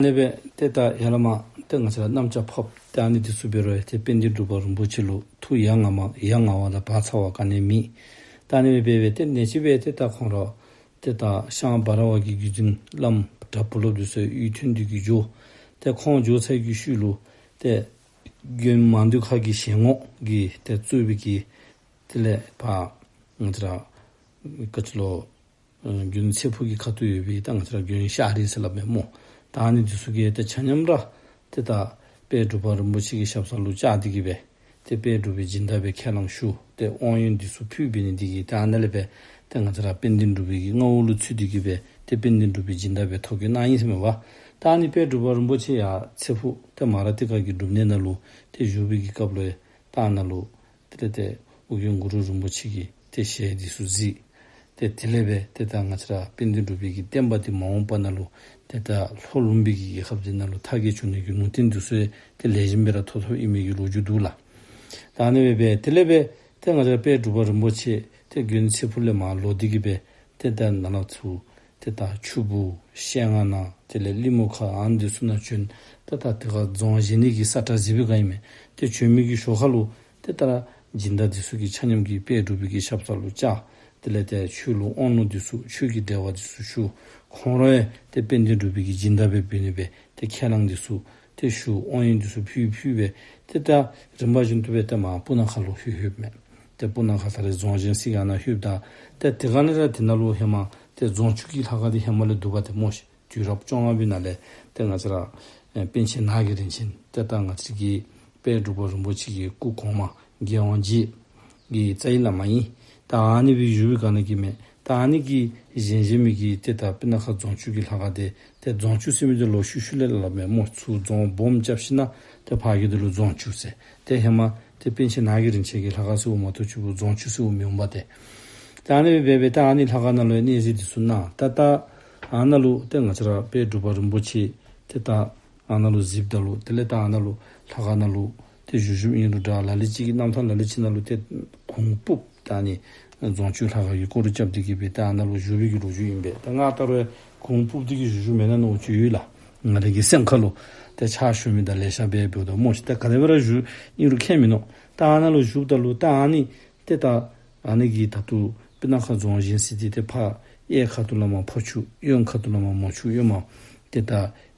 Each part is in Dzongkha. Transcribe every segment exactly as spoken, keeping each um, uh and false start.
ཨ་ནི་སྦེ་ཏེ་ད་ཡར་ལས་མར་ཏེ་ང་བཅས་ར་གནམ་ལྕགས་ཕབ་ཏེ་ཨ་ནི་འདི་ཚུ་འབད་རུང་ཏེ་དཔལ་ལྡན་འབྲུག་པ་རིན་པོ་ཆེ་ལུ་ཐུགས་ཡ་ང་མ་ཡ་ང་བ་དང་བག་ཚ་བ་ག་ནི་མེད། ད་ཨ་ནི་སྦེ་འབད་སྦེ་ཏེ་ནེ་ཅིག་སྦེ་ཏེ་ད་ཁོང་ར་ཏེ་ད་ཤངས་འབའ་ར་བ་གི་བརྒྱུད་འཛིན་བླམ་གྲྭ་བུ་སློབ་འདི་ཚུ་གཡུས་ཐོན་ཏེ་གི་འགྱོ། ཏེ་ཁོང་འགྱོ་ཚར་གྱི་ཤུལ་ལུ་ཏེ་དགོན་མང་འདུས་ཁ་གི་ཞལ་ངོ་གི་ཏེ་གཙོས་པའི་གི་དེ་ལས་ཕར་ང་བཅས་ར་ག་ཅི་ལོ་ཨ་དགོན་ཚེ་ཕུག་གི་ཁ་ཐུག་ཡོད་པའི་ད་ང་བཅས་ར་དགོན་ཤར་རི་ཟེར་སླབ་མས་སྨོ། ད་ཨ་ནི་འདི་ཚུ་གིས་ཏེ་ཆ་མཉམ་ར་ཏེ་ད་དཔལ་འབྲུག་པ་རིན་པོ་ཆེ་གི་ཞབས་ས་ལུ་བཅར་ཏེ་གི་སྦེ་ཏེ་དཔལ་འབྲུག་པའི་སྦྱིན་བདག་སྦེ་ཁས་བླངས་ཞུ། ཏེ་དབང་ཡོན་འདི་ཚུ་ཕུལ་འབད་ནི་འདི་གིས་ཏེ་ཨ་ནཱ་ལས་སྦེ་ཏེ་ང་བཅས་ར་དཔལ་ལྡན་འབྲུག་པའི་གི་མངའ་འོག་ལུ་ཚུད་དེ་གི་སྦེ་ཏེ་དཔལ་ལྡན་འབྲུག་པའི་སྦྱིན་བདག་སྦེ་ཐོ་བཀོད་གནང་ཡི་ཟེར་མས་པ། ད་ཨ་ནི་དཔལ་འབྲུག་པ་རིན་པོ་ཆེ་ཡར་ཚེ་ཕུག་ཏེ་མ་ར་ཏི་ཀ་གི་སྒྲུབ་གནས་ནང་ལུ་ཏེ་བཞུགས་པའི་གི་སྐབས་ལུ་ད་ཨ་ནཱ་ལུ་དེ་ལས་ཏེ་ཨོ་རྒྱན་གུ་རུ་རིན་པོ་ཆེ་གི་ཏེ་ཞལ་འདི་ཚུ་གཟིགས། ཏེ་དེ་ལས་སྦེ་ཏེ་ད་ང་བཅས་ར་དཔལ་ལྡན་འབྲུག་པའི་གི་བསྟན་པ་འདི་མ་འོངས་པ་ནང་ལུ་ཏེ་ད་ལྷོ་ལུང་པའི་གི་རྒྱལ་ཁབ་འདི་ནང་ལུ་དར་རྒྱས་འགྱོ་ནི་གི་ལུང་བསྟན་འདི་ཚུ་ཏེ་ལེགས་ཤོམ་སྦེ་ར་ཐོབ་ཐོབ་ཨིན་མི་གི་ལོ་རྒྱུས་འདུག་ལགས། ད་ཨ་ནི་སྦེ་སྦེ་དེ་ལས་སྦེ་ཏེ་ང་བཅས་ར་དཔལ་འབྲུག་པ་རིན་པོ་ཆེ་ཏེ་དགོན་ཚེ་ཕུག་ལས་མར་ལོག་སྟེ་གི་སྦེ་ཏེ་ད་ནཱ་ལས་ཚུར་ཏེ་ད་ཆུ་སྦུག་ཤེལ་རྔ་ནང་དེ་ལས་ཀླི་མོ་ཁ་ཨ་ནི་འདི་ཚུ་ནང་བྱོན། ཏེ་ད་དེ་ཁར་རྫོང་བཞེངས་ནི་གི་ས་ཁྲ་གཟིགས་པའི་སྒང་ཨིན་མས། ཏེ་བྱོན་མི་གི་ཞོར་ཁ་ལུ་ཏེ་ད་སྦྱིན་བདག་འདི་ཚུ་གིས་ཆ་མཉམ་གྱིས་དཔལ་འབྲུག་པའི་གི་ཞབས་ས་ལུ་བཅར། དེ་ལས་ཏེ་ཆོས་ལུང་དབང་ལུང་འདི་ཚུ་ཆོས་ཀྱི་འབྲེལ་བ་འདི་ཚུ་ཞུ། ཁོང་ར་ཡང་ཏེ་དཔལ་ལྡན་འབྲུག་པའི་གི་སྦྱིན་བདག་སྦེ་འབད་ནི་སྦེ་ཏེ་ཁས་བླངས་འདི་ཚུ་ཏེ་ཞུ། དབང་ཡོན་འདི་ཚུ་ཕུལ་ཕུལ་སྦེ་ཏེ་ད་རིམ་པ་བཞིན་དུ་སྦེ་ཏེ་མར་སྤུ་ན་ཁ་ལུ་ལྷོད་ལྷོདཔ་མས། ཏེ་སྤུ་ན་ཁ་ད་རེས་རྫོང་བཞེངས་སའི་སྒང་ནང་ལྷོདཔ་ད་ཏེ་དེ་ག་ནི་ར་དེ་ནང་ལུ་ཧེ་མ་ཏེ་རྫོང་ཆུང་གི་ལྷ་ཁང་འདི་ཧེ་མ་ལས་འདུག་པ་ཏེ་སྨོ་ཤིག། དུས་རབས་བཅོ་ལྔ་པའི་ནང་ལས་ཏེ་ང་བཅས་ར་ཨེ་པཎ་ཆེན་ནགས་ཀྱི་རིན་ཆེན་ཏེ་ད་ང་བཅས་ཀྱི་དཔལ་འབྲུག་པ་རིན་པོ་ཆེ་གི་སྐུ་གོང་མ་རྒྱལ་དབང་རྗེ་གི་རྩ་བའི་བླ་མ་ཨིན། ད་ཨ་ནི་སྦེ་བཞུགས་པའི་སྒང་ནང་གི་མས། ད་ཨ་ནི་གིས་བཞེངས་བཞེངས་མི་གི་ཏེ་ད་སྤུ་ན་ཁ་རྫོང་ཆུང་གི་ལྷ་ཁང་འདི་ཏེ་རྫོང་ཆུང་ཟེར་མི་འདི་ལོག་ཤུལ་ཤུལ་ལས་སླབ་མས་སྨོ། ཚུར་རྫོང་སྦོམ་རྐྱབ་ཞིནམ་ལས་ཏེ་ཕར་གི་འདི་ལུ་རྫོང་ཆུང་ཟེར། ཏེ་ཧེ་མ་ཏེ་པཎ་ཆེན་ནགས་ཀྱི་རིན་ཆེན་གྱི་ལྷ་ཁང་ཟེརཝ་མ་གཏོགས་ཆུ་བོ་རྫོང་ཆུང་ཟེརཝ་མི་འོང་པ་ཏེ། ད་ཨ་ནི་སྦེ་སྦེ་ད་ཨ་ནི་ལྷ་ཁང་ནང་ལུ་གནས་གཟིགས་འདི་ཚུ་གནང་། ད་ད་ཨ་ནཱ་ལུ་ཏེ་ང་བཅས་ར་དཔལ་འབྲུག་པ་རིན་པོ་ཆེ་ཏེ་ད་ཨ་ནཱ་ལུ་གཟིགསཔ་ད་ལུ་དེ་ལས་ད་ཨ་ནཱ་ལུ་ལྷ་ཁང་ནང་ལུ་ཏེ་བཞུགས་བཞུགསཔ་ཨིན་རུང་འདྲ་ལ་ལུ་ཅིག་གི་རྣམ་ཐར་ལ་ལུ་ཅིག་ནང་ལུ་ཏེ་གུར་ཕུབ་ད་ཨ་ནི་རྫོང་ཆུང་ལྷ་ཁང་གི་སྐོར་ར་རྐྱབ་སྟེ་གི་སྦེ་ད་ཨ་ནཱ་ལུ་བཞུགས་པའི་གི་ལོ་རྒྱུས་ཨིན་པས། ད་ང་ད་རུང་གུར་ཕུབ་སྟེ་གི་བཞུགས་བཞུགསཔ་མེན་ན་མནོཝ་ཅིག་ཡོད་ལགས། ང་རའི་གི་སེམས་ཁ་ལུ་ཏེ་ཕྱག་ཞུ་མི་དང་ལེ་ཤ་འབད་འབདཝ་ད་སྨོ་ཤིག། ད་ག་དེ་སྦེ་ར་བཞུགས་ཨིན་རུང་ཁྱད་མིན་ནུག། ད་ཨ་ནཱ་ལུ་བཞུགསཔ་ད་ལུ་ད་ཨ་ནི་ཏེ་ད་ཨ་ནི་གི་ད་ལྟོ་སྤུ་ན་ཁ་རྫོང་བཞེངས་ས་འདི་ཏེ་ཕར་གཡས་ཁ་ཐུག་ལས་མར་ཕོ་ཆུ་གཡོན་ཁ་ཐུག་ལས་མར་མོ་ཆུ་གཡོན་མ། ཏེ་ད་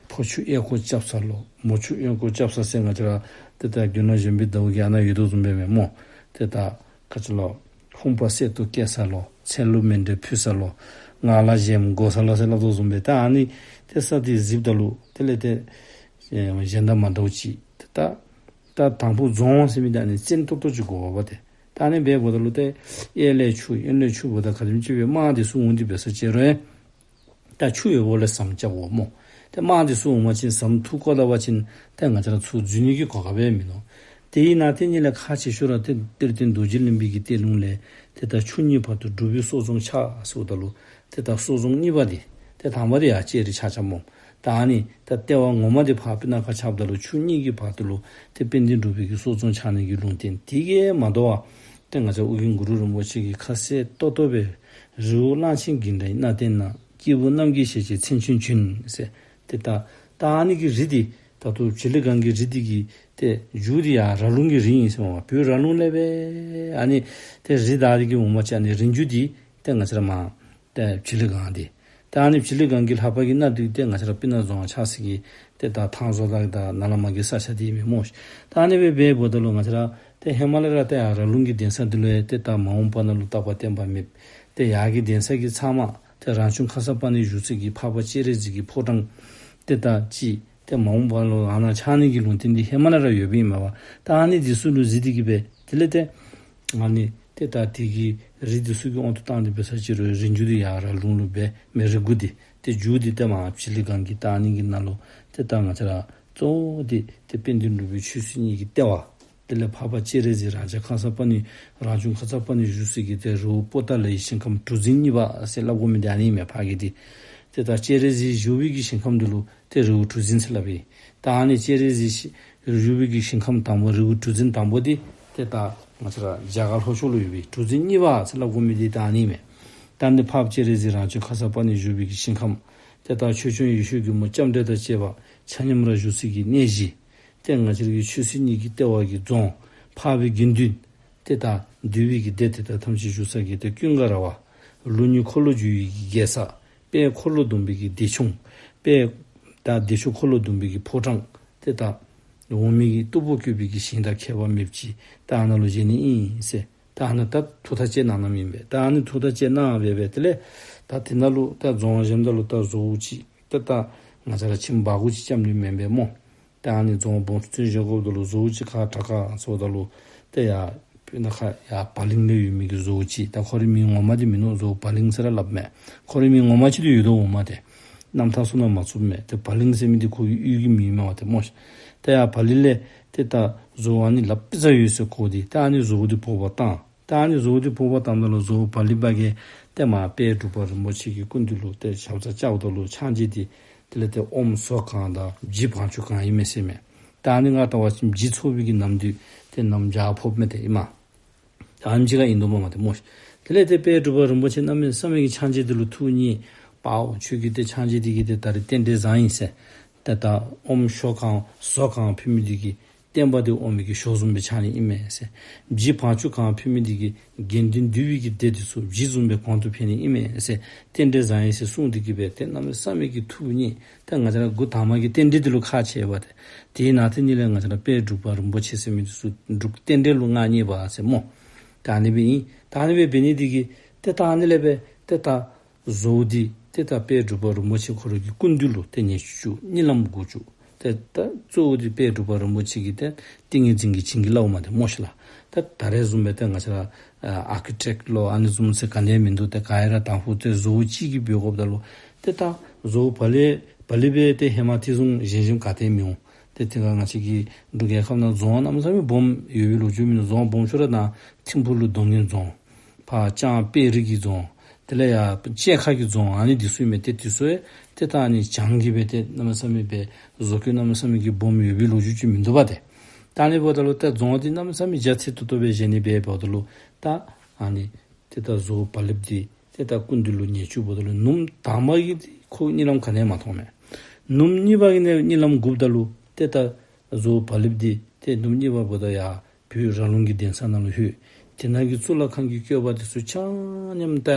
ཕོ་ཆུ་གཡས་སྐོར་རྐྱབ་ས་ལོ་མོ་ཆུ་གཡོན་སྐོར་རྐྱབ་ས་ཟེར་ང་བཅས་ར་ཏེ་ད་རྒྱུ་ནོར་གཞོན་པའི་ཟླཝ་གི་ཨ་ནཱ་ཡོད་དོ་བཟུམ་སྦེ་མས་སྨོ། ཏེ་ད་ག་ཅི་ལོ་ཧཱུྃ་ཕོར་གསེར་ཏོག་བཀལ་ས་ལོ་ཚལ་ལུ་མཎྜལ་ཕུལ་ས་ལོ་ངང་ལ་གཞལམ་དགོ་ས་ལོ་ཟེར་སླབ་དོ་བཟུམ་སྦེ་ད་ཨ་ནི་ཏེ་ས་འདི་གཟིགསཔ་ད་ལུ་དེ་ལས་ཏེ་ཨེ་གཞན་དང་མ་འདྲཝ་ཅིག་ཏེ་ད་ད་དང་ཕུ་རྫོང་ཟེར་མི་འདི་ཨ་ནི་བཙན་ཏོག་ཏོ་ཅིག་དགོ་པས་ཏེ། ད་ཨ་ནི་འབདཝ་ད་ལུ་ཏེ་གཡས་ལས་ཆུ་གཡོན་ལས་ཆུ་འབདཝ་ད་ག་དེམ་ཅིག་སྦེ་དམག་འདི་ཚུ་འོང་སྟེ་འབད་ས་ཅིག་རུང་ད་ཆུ་ཡོདཔ་ལས་ཟམ་རྐྱབ་དགོ་སྨོ། ཏེ་དམག་འདི་ཚུ་འོང་པ་ཅིན་ཟམ་ཐུག་བཀོ་ད་པ་ཅིན་ཏེ་ང་བཅས་ར་ཚུར་འཛུལ་ནི་གི་གོ་སྐབས་ཡང་མིན་ནུག། དེ་ཨིན་ན་ཏེ་ཨ་ནི་ལས་ཁག་ཆེ་ཤོས་ར་ཏེ་གཏེར་སྟོན་རྡོ་རྗེ་གླིང་པའི་གི་གཏེར་ལུང་ལས་ཏེ་ད་ཆུ་གཉིས་བར་དུ་འབྲུག་པའི་སྲོག་རྫོང་ཆགས་ཟེརཝ་ད་ལུ་ཏེ་ད་སྲོག་རྫོང་གཉིས་པ་འདི་ཏེ་དང་པ་འདི་ཡར་ལྕགས་རི་ཆགས་ཆགསཔ་སྨོ། ད་ཨ་ནི་ད་ལྟེ་བ་ངོ་མ་འདི་ཕར་སྤུ་ན་ཁ་ཆགསཔ་ད་ལུ་ཆུ་གཉིས་ཀྱི་བར་དུ་ལུ་ཏེ་དཔལ་ལྡན་འབྲུག་པའི་གི་སྲོག་རྫོང་ཆགས་ནི་གི་ལུང་བསྟན། དེ་གིས་མ་དོ་བར་ཏེ་ང་བཅས་ཨོ་རྒྱན་གུ་རུ་རིན་པོ་ཆེ་གིས་ཁ་གསལ་ཏོག་ཏོ་སྦེ་རི་བོ་གླང་ཆེན་འགྱིང་འདྲའི་སྣ་སྟེང་ན། སྐྱེས་བུ་རྣམས་ཀྱི་ཞལ་གྱིས་མཚན་ཆུང་བྱོན་ཟེར། ཏེ་ད་ད་ཨ་ནི་གི་རི་འདི་ད་ལྟོ་བྱི་ལི་སྒང་གི་རི་འདི་གི་ཏེ་མཇུག་འདི་ཡར་ར་ལུང་གི་རི་ཨིན་ཟེར་མས། བོད་ར་ལུང་ལས་སྦེ་ཨ་ནི་ཏེ་རི་དར་འདི་གི་འོངམ་ཅིག་ཨ་ནི་རི་མཇུག་འདི་ཏེ་ང་བཅས་ར་མར་ཏེ་བྱི་ལི་སྒང་འདི། ཏེ་ཨ་ནི་བྱི་ལི་སྒང་གི་ལྷ་པ་གི་སྣ་འདི་ཏེ་ང་བཅས་ར་སྤུ་ན་རྫོང་ཆགས་ས་གི་ཏེ་ད་ཐང་བཟོ་དང་ད་ནཱ་ལས་མར་གྱི་ས་ཆ་འདི་མས་སྨོ་ཤིག། ད་ཨ་ནི་སྦེ་འབདཝ་ད་ལུ་ང་བཅས་ར་ཏེ་ཧེ་མ་ལས་ར་ཏེ་ཡར་ར་ལུང་གི་གདན་ས་འདི་ལུ་ཡང་ཏེ་ད་མ་འོངས་པ་ནང་ལུ་རྟག་པ་བརྟན་པ་མེད། ཏེ་ཡར་གྱི་གདན་ས་གི་ཚབ་མ་ཏེ་རང་བྱུང་ཁར་ས་པ་ཎི་བཞུགས་ས་གི་འཕགས་པ་སྤྱན་རས་གཟིགས་ཀྱི་ཕོ་བྲང་ཏེ་ད་ཅིག་ཏེ་མ་འོངས་པ་ལུ་ཨ་ནཱ་ཆགས་ནི་གི་ལུང་བསྟན་འདི་ཧེ་མ་ལས་ར་ཡོདཔ་ཨིན་མས་པ། ད་ཨ་ནི་འདི་ཚུ་ལུ་གཟིགས་ཏེ་གི་སྦེ་དེ་ལས་ཏེ་ཨ་ནི་ཏེ་ད་དེ་གི་རི་འདི་ཚུ་གི་དབང་དུ་བཏང་སྟེ་འབད་ས་ཅིག་རུང་རི་མཇུག་འདི་ཡར་ར་ལུང་ལུ་སྦེ་མས། རི་མགུ་འདི་ཏེ་མཇུག་འདི་ཏེ་མར་བྱི་ལི་སྒང་གི་ད་ཨ་ནི་གི་ནང་ལུ་ཏེ་ད་ང་བཅས་ར་གཙོ་བོ་འདི་ཏེ་དཔལ་ལྡན་འབྲུག་པའི་ཆོས་སྲིད་གཉིས་ཀྱི་ལྟེ་བ། དེ་ལས་འཕགས་པ་སྤྱན་རས་གཟིགས་རང་བྱུང་ཁར་ས་པ་ཎི་རང་བྱུང་ཁར་ས་པ་ཎི་བཞུགས་ས་གི་ཏེ་རི་བོ་པོ་ཏཱ་ལའི་ཞིང་ཁམས་གྲུ་འཛིན་གཉིས་པ་ཟེར་སླབ་དགོ་མི་འདི་ཨ་ནི་མས། ཕར་གི་འདི་ཏེ་ད་སྤྱན་རས་གཟིགས་བཞུགས་པའི་གི་ཞིང་ཁམས་འདི་ལུ་ཏེ་རི་བོ་གྲུ་འཛིན་ཟེར་སླབ་ཨིན། ད་ཨ་ནི་སྤྱན་རས་གཟིགས་བཞུགས་པའི་གི་ཞིང་ཁམས་དང་པོ་རི་བོ་གྲུ་འཛིན་དང་པོ་འདི་ཏེ་ད་ང་བཅས་ར་རྒྱ་གར་ལྷོ་ཕྱོགས་ལུ་ཡོད་པའི་གྲུ་འཛིན་གཉིས་པ་ཟེར་སླབ་དགོ་མི་འདི་ད་ཨ་ནི་མས། ད་འདི་འཕགས་པ་སྤྱན་རས་གཟིགས་རང་བྱུང་ཁར་ས་པ་ཎི་བཞུགས་པའི་གི་ཞིང་ཁམས། ཏེ་ད་ཆོས་སྐྱོང་ཡེ་ཤེས་མགོན་པོ་ལྕམ་དྲལ་དང་བཅས་པ་ཆ་མཉམ་ར་བཞུགས་སའི་གི་གནས་གཞི། ཏེ་ང་བཅས་ར་གི་ཆོས་སྲིད་གཉིས་ཀྱི་ལྟེ་བ་གི་རྫོང་འཕགས་པའི་དགེ་འདུན། ཏེ་ད་འདུས་པའི་གི་སྡེ་དེ་དག་ཐམས་ཅད་བཞུགས་ས་གི་ཏེ་ཀུན་དགའ་ར་བ། ལུགས་གཉིས་འཁོར་ལོ་བསྒྱུར་བའི་གི་རྒྱལ་ས། དཔལ་འཁོར་ལོ་སྡོམ་པའི་གི་བདེ་མཆོག། དཔལ་ད་བདེ་མཆོག་འཁོར་ལོ་སྡོམ་པའི་གི་ཕོ་བྲང་། ཏེ་ད་འོག་མིན་གྱི་སྟུག་པོ་བཀོད་པའི་གི་ཞིང་དང་ཁྱད་པར་མེདཔ་ཅིག་ད་ཨ་ནཱ་ལུ་བཞེངས་ནི་ཨིན་ཟེར། ད་ཨ་ནཱ་ད་ཐུགས་ཐག་བཅད་གནང་གནངམ་ཨིན་པས། ད་ཨ་ནི་ཐུགས་ཐག་བཅད་གནང་སྦེ་སྦེ་དེ་ལས་ད་དེ་ནང་ལུ་ད་རྫོང་བཞེངསམ་ད་ལུ་ད་བཟོཝ་ཅིག་ད་ད་ང་བཅས་ར་ཁྱིམ་བག་གུ་ཅིག་རྐྱབ་ནི་མེན་པས་སྨོ། ད་ཨ་ནི་རྫོང་སྦོམ་ཚུ་བཞེངས་དགོཔ་ད་ལུ་བཟོཝ་ཅིག་ག་དྲག་ག་ཟེརཝ་ད་ལུ་ཏེ་ཡར་སྤུ་ན་ཁ་ཡར་བ་གླིང་ལས་ཡོད་མི་གི་བཟོཝ་ཅིག། ད་ཁོ་རའི་མིང་ངོ་མ་འདི་མིན་ནུག། བཟོཝ་བ་གླིང་ཟེར་ར་སླབ་མས། ཁོ་རའི་མིང་ངོ་མ་ཅིག་འདི་ཡོད་དོ་འོང་མས། ཏེ་རྣམ་ཐར་ཚུ་ནང་མ་ཚུདཔ་མས། ཏེ་བ་གླིང་ཟེར་མི་འདི་ཁོ་གི་གཡུས་ཀྱི་མིང་མས་པ་ཏེ་སྨོ་ཤ། ཏེ་ཡར་བ་གླིང་ལས་ཏེ་ད་བཟོཝ་ཨ་ནི་ལགཔ་ཙ་ཡོད་ཟེར་གོ་སྟེ་ད་ཨ་ནི་བཟོཝ་འདི་འབོ་བར་བཏང་། ད་ཨ་ནི་བཟོཝ་འདི་འབོ་བར་བཏངམ་ད་ལུ་བཟོཝ་བ་གླིང་པ་གིས་ཏེ་མར་དཔལ་འབྲུག་པ་རིན་པོ་ཆེ་གི་སྐུ་མདུན་ལུ་ཏེ་ཞབས་སར་བཅརཝ་ད་ལུ་ཕྱག་མཇལ་འདི་དེ་ལས་ཏེ་ཨོམ་ཟོར་གང་དང་བྱི་བང་ཆུ་གང་ཨིན་མས་ཟེར་མས། ད་ཨ་ནི་ང་བལྟ་བ་ཅིན་བྱི་འཚོ་བའི་གི་ནམ་དུས་ཏེ་གནམ་བྱཱར་ཕོགཔ་མས་ཏེ་ཨིན་མས། ད་ཨ་ནི་ཅིག་ཁར་ཨིན་དོ་མས་མས་ཏེ་སྨོ་ཤ། དེ་ལས་ཏེ་དཔལ་འབྲུག་པ་རིན་པོ་ཆེ་གནམ་མེད་ས་མེད་ཀྱི་ཕྱག་མཇལ་འདི་ལུ་ཐུགས་མཉེས། པའོ་ཁྱོད་ཀྱི་ཏེ་ཕྱག་མཇལ་འདི་གིས་ཏེ་ད་རེས་རྟེན་འབྲེལ་བཟང་ཡི་ཟེར། ཏེ་ད་ཨོམ་ཟོར་གང་ཟོར་གང་ཕུལ་མི་འདི་གིས་བསྟན་པ་འདི་འོག་མིན་གྱི་ཞོ་བཟུམ་སྦེ་ཆགས་ནི་ཨིན་མས་ཟེར། བྱི་བང་ཆུ་གང་ཕུལ་མི་འདི་གིས་དགེ་འདུན་འདུས་པའི་གི་སྡེ་འདི་ཚུ་བྱི་བཟུམ་སྦེ་གོང་དུ་འཕེལ་ནི་ཨིན་མས་ཟེར། རྟེན་འབྲེལ་བཟང་ཡི་ཟེར་གསུངས་འདི་གིས་སྦེ་ཏེ་གནམ་མེད་ས་མེད་ཀྱི་ཐུགས་མཉེས། ཏེ་ང་བཅས་ར་འགོ་དང་པ་གི་རྟེན་འབྲེལ་འདི་ལུ་ཁག་ཆེ་བ་ཏེ། དེའི་ནང་དེ་ཉིད་ལས་ང་བཅས་ར་དཔལ་འབྲུག་པ་རིན་པོ་ཆེ་ཟེར་མི་འདི་ཚུ་འབྲུག་རྟེན་འབྲེལ་ལུ་མངའ་བརྙེས་པ་ཟེར་སྨོ། ད་ཨ་ནི་སྦེ་ཨིན། ད་ཨ་ནི་སྦེ་འབད་ནི་འདི་གིས་ཏེ་ད་ཨ་ནི་ལས་སྦེ་ཏེ་ད་བཟོཝ་འདི་ཏེ་ད་དཔལ་འབྲུག་པ་རིན་པོ་ཆེ་ཁོ་ར་གི་སྐུ་མདུན་ལུ་ཏེ་ཉེར་བཅུ་གཉིད་ལམ་དགུ་བཅུ། ཏེ་ད་གཙོ་བོ་འདི་དཔལ་འབྲུག་པ་རིན་པོ་ཆེ་གི་ཏེ་ཏིང་ངེ་འཛིན་གྱིས་བྱིན་གྱིས་བརླབས་མས་ཏེ་སྨོ་ཤ་ལགས། ད་ད་རེས་བཟུམ་སྦེ་ཏེ་ང་བཅས་ར་ཨ་ཨར་ཀི་ཊེཀཊ་ལོ་ཨ་ནི་བཟུམ་ཟེར་ག་ནི་ཡང་མིན་འདུག། ཏེ་ག་ར་དང་ཕུ་ཏེ་བཟོཝ་ཅིག་གིས་འབད་དགོཔ་ད་ལུ་ཏེ་ད་བཟོཝ་བ་གླིང་བ་གླིང་སྦེ་ཏེ་ཧེ་མ་དེ་བཟུམ་བཞེངས་བཞེངསམ་ག་ཏེ་མི་འོང་། ཏེ་དེ་ཁར་ང་བཅས་ཀྱི་འབྲུག་རྒྱལ་ཁབ་ནང་རྫོང་གནམ་མེད་ས་མེད་སྦོམ་ཡོད་པའི་ལོ་རྒྱུས་མིན་འདུག། རྫོང་སྦོམ་ཤོས་ར་ད་ཐིམ་ཕུག་ལུ་རྡོ་སྔོན་རྫོང་། ཕར་ལྕང་དཔལ་རི་གི་རྫོང་། དེ་ལས་ཡར་བཅལ་ཁ་གི་རྫོང་ཨ་ནི་འདི་ཚུ་ཨིན་མས། ཏེ་འདི་ཚུ་ཡང་ཏེ་ད་ཨ་ནི་བྱང་གི་སྦེ་ཏེ་གནམ་མེད་ས་མེད་སྦེ་བཟོ་བཀོད་གནམ་མེད་ས་མེད་ཀྱི་སྦོམ་ཡོད་པའི་ལོ་རྒྱུས་ཅིག་མིན་འདུག་པ་ཏེ། ད་ཨ་ནི་འབདཝ་ད་ལུ་ཏེ་རྫོང་འདི་གནམ་མེད་ས་མེད་རྒྱ་ཆེ་ཏོག་ཏོ་སྦེ་བཞེངས་ནི་སྦེ་འབདཝ་ད་ལུ་ད་ཨ་ནི་ཏེ་ད་བཟོཝ་བ་གླིང་འདི་ཏེ་ད་སྐུ་མདུན་ལུ་ཉེར་བཅུ་འབདཝ་ད་ལུ་ནུབ་དང་པ་གི་ཁོ་གཉིད་ལམ་ག་ནི་ཡང་མ་མཐོང་མས། ནུབ་གཉིས་པ་གི་ནང་གཉིད་ལམ་དགུ་པ་ད་ལུ་ཏེ་ད་བཟོཝ་བ་གླིང་འདི་ཏེ་ནུབ་གཉིས་པ་འབདཝ་ད་ཡར་བོད་ར་ལུང་གི་གདན་ས་ནང་ལུ་ལྷོད། དེ་ནང་གི་གཙུག་ལག་ཁང་གི་བཀོད་པ་འདི་ཚུ་ཆ་མཉམ་ད་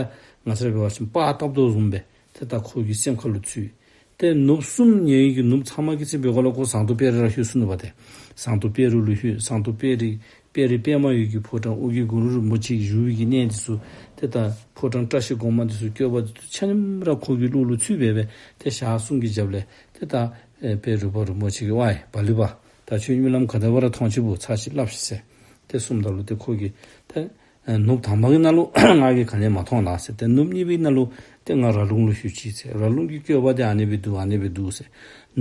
ང་བཅས་ར་འབད་བ་ཅིན་པར་བཏབ་དོ་བཟུམ་སྦེ་ཏེ་ད་ཁོ་གི་སེམས་ཁ་ལུ་ཚུད། ཏེ་ནུབ་གསུམ་ཉེ་བའི་གི་ནུབ་ཚང་མ་གི་ཚེ་འབད་དགོཔ་ལས་ཁོ་ཟངས་མདོག་དཔལ་རི་ར་ལྷོད་སོ་ནུག་པ་ཏེ། ཟངས་མདོག་དཔལ་རི་ལུ་ལྷོད། ཟངས་མདོག་དཔལ་རི་དཔལ་རི་པདྨ་འོད་ཀྱི་ཕོ་བྲང་ཨོ་རྒྱན་གུ་རུ་རིན་པོ་ཆེ་བཞུགས་པའི་གི་གནས་འདི་ཚུ་ཏེ་ད་ཕོ་བྲང་བཀྲ་ཤིས་སྒོ་མང་འདི་ཚུ་བཀོད་པ་འདི་ཚུ་ཆ་མཉམ་ར་ཁོ་གི་བློ་ལུ་ཚུད་སྦེ་སྦེ་ཏེ་ཞག་གསུམ་གྱི་རྒྱབ་ལས་ཏེ་ད་ཨེ་དཔལ་འབྲུག་པ་རིན་པོ་ཆེ་གིས་ཝའི་བ་གླིང་པ་ད་ཁྱོད་གཉིད་ལམ་ག་དེ་སྦེ་ར་མཐོང་ཅི་བོ་ཚར་ཅིག་སླབ་ཤིག་ཟེར་ཏེ་གསུངམ་ད་ལུ་ཏེ་ཁོ་གིས་ཏེ་ཨེ་ནུབ་དང་པ་གི་ནང་ལུ་ང་གིས་ག་ནི་ཡང་མ་མཐོང་ལགས་ཟེར། ཏེ་ནུབ་གཉིས་པའི་ནང་ལུ་ཏེ་ང་ར་ལུང་ལུ་ལྷོད་ཅི་ཟེར། ར་ལུང་གི་བཀོད་པ་འདི་ཨ་ནི་སྦེ་འདུག་ཨ་ནི་སྦེ་འདུག་ཟེར།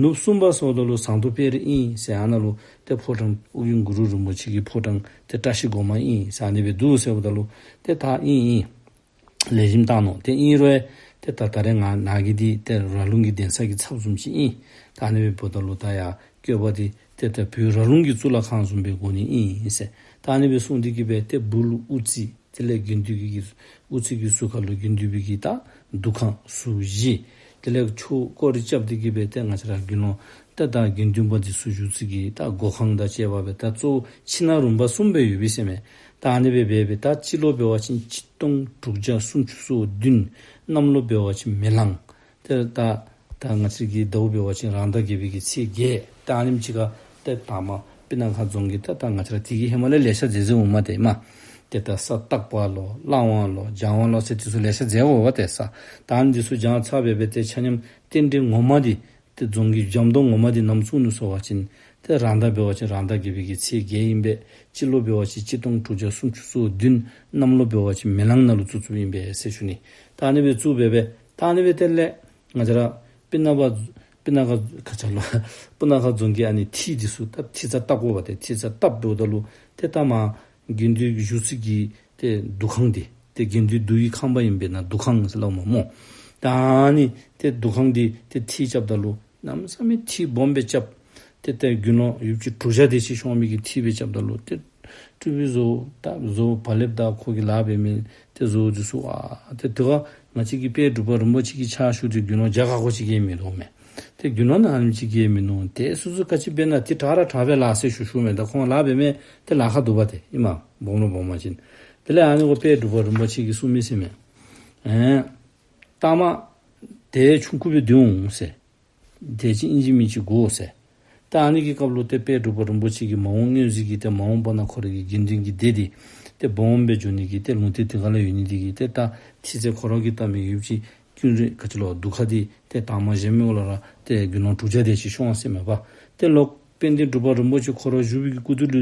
ནུབ་གསུམ་པ་ཟེརཝ་ད་ལུ་ཟངས་མདོག་དཔལ་རི་ཨིན་ཟེར། ཨ་ནཱ་ལུ་ཏེ་ཕོ་བྲང་ཨོ་རྒྱན་གུ་རུ་རིན་པོ་ཆེ་གི་ཕོ་བྲང་ཏེ་བཀྲ་ཤིས་སྒོ་མང་ཨིན་ཟེར་ཨ་ནི་སྦེ་འདུག་ཟེརཝ་ད་ལུ་ཏེ་ད་ཨིན་ཨིན། ལེགས་ཤོམ་བཏང་ནུག། ཏེ་ཨིན་རུང་ཏེ་ད་ད་རེས་ང་ནཱ་གི་འདི་ཏེ་ར་ལུང་གི་གདན་ས་གི་ཚབ་བཟུམ་ཅིག་ཨིན། ད་ཨ་ནི་སྦེ་འབདཝ་ད་ལུ་ད་ཡར་བཀོད་པ་འདི་ཏེ་ད་བོད་ར་ལུང་གི་གཙུག་ལག་ཁང་བཟུམ་སྦེ་དགོ་ནི་ཨིན་ཟེར། ད་ཨ་ནི་སྦེ་གསུངས་འདི་གིས་སྦེ་ཏེ་སྦུག་ལུ་དབུ་རྩེ་དེ་ལས་དགེ་འདུན་གྱི་དབུ་རྩེ་གི་ཟུར་ཁ་ལུ་དགེ་འདུན་པའི་གི་ད་འདུ་ཁང་ཟུར་བཞི། དེ་ལས་ཆོས་སྐོར་ར་རྐྱབ་འདི་གིས་སྦེ་ཏེ་ང་བཅས་ར་དགེ་སློང་ཏེ་ད་དགེ་འདུན་པ་འདི་ཚུ་བཞུགས་སའི་གི་ད་སྒོ་ཁང་དང་བཅས་པ་སྦེ་ད་གཙོ་བོ་ཕྱི་ནང་རིམ་པ་གསུམ་སྦེ་ཡོད་པས་ཟེར་མས། ད་ཨ་ནི་སྦེ་འབད་སྦེ་ད་སྤྱི་ལོ་འབད་བ་ཅིན་གཅིག་སྟོང་དྲུག་བརྒྱ་སུམ་ཅུ་སོ་བདུན། གནམ་ལོ་འབད་བ་ཅིན་མེ་གླང་། ཏེ་ད་ད་ང་བཅས་ཀྱི་ཟླཝ་འབད་བ་ཅིན་རང་ཟླ་བརྒྱད་པའི་གི་ཚེས་བརྒྱད། ད་ཨ་ནེམ་ཅིག་ཁར་ཏེ་ད་མར་སྤུ་ན་ཁ་རྫོང་གི་ད་ད་ང་བཅས་ར་དེ་གི་ཧེ་མ་ལས་ལེ་ཤ་མཛད་མཛདཝ་མས་ཏེ་མ། ཏེ་ད་ས་སྟག་པ་ལོ་གླང་བ་ལོ་འཇང་བ་ལོ་ཟེར་དེ་ཚུ་ལེ་ཤ་མཛད་དགོ་པས་ཏེ་ས། ད་ཨ་ནི་དེ་ཚུ་བགྱང་ཚར་སྦེ་སྦེ་ཏེ་ཆ་མཉམ་རྟེན་འབྲེལ་ངོ་མ་འདི་ཏེ་རྫོང་གི་འཇམ་ཏོང་ངོ་མ་འདི་ནམ་བཙུགས་ནུག་ཟེར་བ་ཅིན་ཏེ་རང་ཟླ་འབད་བ་ཅིན་རང་ཟླ་བརྒྱད་པའི་གི་ཚེས་བརྒྱད་ཨིན་པས། སྤྱི་ལོ་འབད་བ་ཅིན་གཅིག་སྟོང་དྲུག་བརྒྱ་སུམ་ཅུ་སོ་བདུན། གནམ་ལོ་འབད་བ་ཅིན་མེ་གླང་ནང་ལུ་བཙུགས་བཙུགསཔ་ཨིན་པས་ཟེར་ཞུ་ནི། ད་ཨ་ནི་སྦེ་བཙུགས་སྦེ་སྦེ་ད་ཨ་ནི་སྦེ་དེ་ལས་ང་བཅས་ར་སྤུ་ན་ཁ་སྤུ་ན་ཁ་ཁ་ཆ་ལོ་སྤུ་ན་ཁ་རྫོང་གི་ཨ་ནི་ཐིག་འདི་ཚུ་ད་ཐིག་ཚད་བཏབ་དགོ་པས་ཏེ། ཐིག་ཚད་བཏབ་འབདཝ་ད་ལུ་ཏེ་ད་མར་དགེ་འདུན་བཞུགས་སའི་གི་ཏེ་འདུ་ཁང་འདི་ཏེ་དགེ་འདུན་འདུ་བའི་ཁང་པ་ཨིན་པས་ན་འདུ་ཁང་ཟེར་སླབ་མས་སྨོ། ད་ཨ་ནི་ཏེ་འདུ་ཁང་འདི་ཏེ་ཐིག་རྐྱབ་ད་ལུ་གནམ་མེད་ས་མེད་ཐིག་སྦོམ་སྦེ་རྐྱབ། ཏེ་ཏེ་དགེ་སློང་ཡུདཔ་ཅིག་དྲུག་བརྒྱ་དེ་ཅིག་ཤོང་མི་གི་ཐིག་སྦེ་རྐྱབ་ད་ལུ་ཏེ་སྤྲུལ་པའི་བཟོ་ད་བཟོཝ་བ་གླིང་དང་ཁོ་གི་ལཱ་འབད་མི་ཏེ་བཟོཝ་འདི་ཚུ་ཨ་ཏེ་དེ་ཁར་ ང་བཅས་ཀྱི་དཔལ་འབྲུག་པ་རིན་པོ་ཆེ་གི་ཕྱག་ཞུ་སྟེ་དགེ་སློང་བརྒྱ་ཁ་ཁོ་ཅིག་གིས་མི་འདུག་མས། ཏེ་དགེ་སློང་ནང་ཨ་ནེམ་ཅིག་གིས་མི་འདུག། ཏེ་སོ་སོ་ག་ཅི་འབད་ན་ཏེ་དྲག་ར་དྲག་པས་ལགས་ཟེར་ཞུ་ཞུཝ་མས། ད་ཁོང་ལཱ་འབད་མི་ཏེ་ལཱ་ཁག་འདུག་པ་ཏེ་ཨིན་མས། སྦོམ་ར་སྦོམ་པ་ཅིན། དེ་ལས་ཨ་ནི་ཁོ་དཔལ་འབྲུག་པ་རིན་པོ་ཆེ་གིས་གསུངས་མི་ཟེར་མས། ཨེ་ལྟ་མ་དེ་ཆུང་ཀུ་སྦེ་སྡོད་འོང་ཟེར། དེ་ཅིག་ཨིན་ཅི་མིན་ཅི་དགོ་ཟེར། ད་ཨ་ནི་གི་སྐབས་ལུ་ཏེ་དཔལ་འབྲུག་པ་རིན་པོ་ཆེ་གིས་མ་འོངས་སྔོན་གཟིགས་ཀྱི་ཏེ་མ་འོངས་པ་ན་ཁོ་རའི་གི་དགེ་འདུན་གྱི་སྡེ་འདི་ཏེ་སྦོམ་སྦེ་འགྱོ་ནི་གི་ཏེ་ལུང་བསྟན་དེ་ག་ལས་ཡོད་ནི་དེ་གིས་ཏེ་ད་ཐིག་ཚད་ཁོ་ར་གིས་བལྟ་མི་ཡོདཔ་ཅིག་ཀུན་རིག་ག་ཅི་ལོ་འདུ་ཁང་འདི་ཏེ་དང་པ་བཞེངས་མི་འོག་ལས་ར་ཏེ་དགེ་སློང་དྲུག་བརྒྱ་དེ་ཅིག་ཤོང་ཟེར་མས་པ། ཏེ་ལོག་དཔལ་ལྡན་འབྲུག་པ་རིན་པོ་ཆེ་ཁོ་ར་བཞུགས་པའི་གི་སྐུ་དུས་ལུ་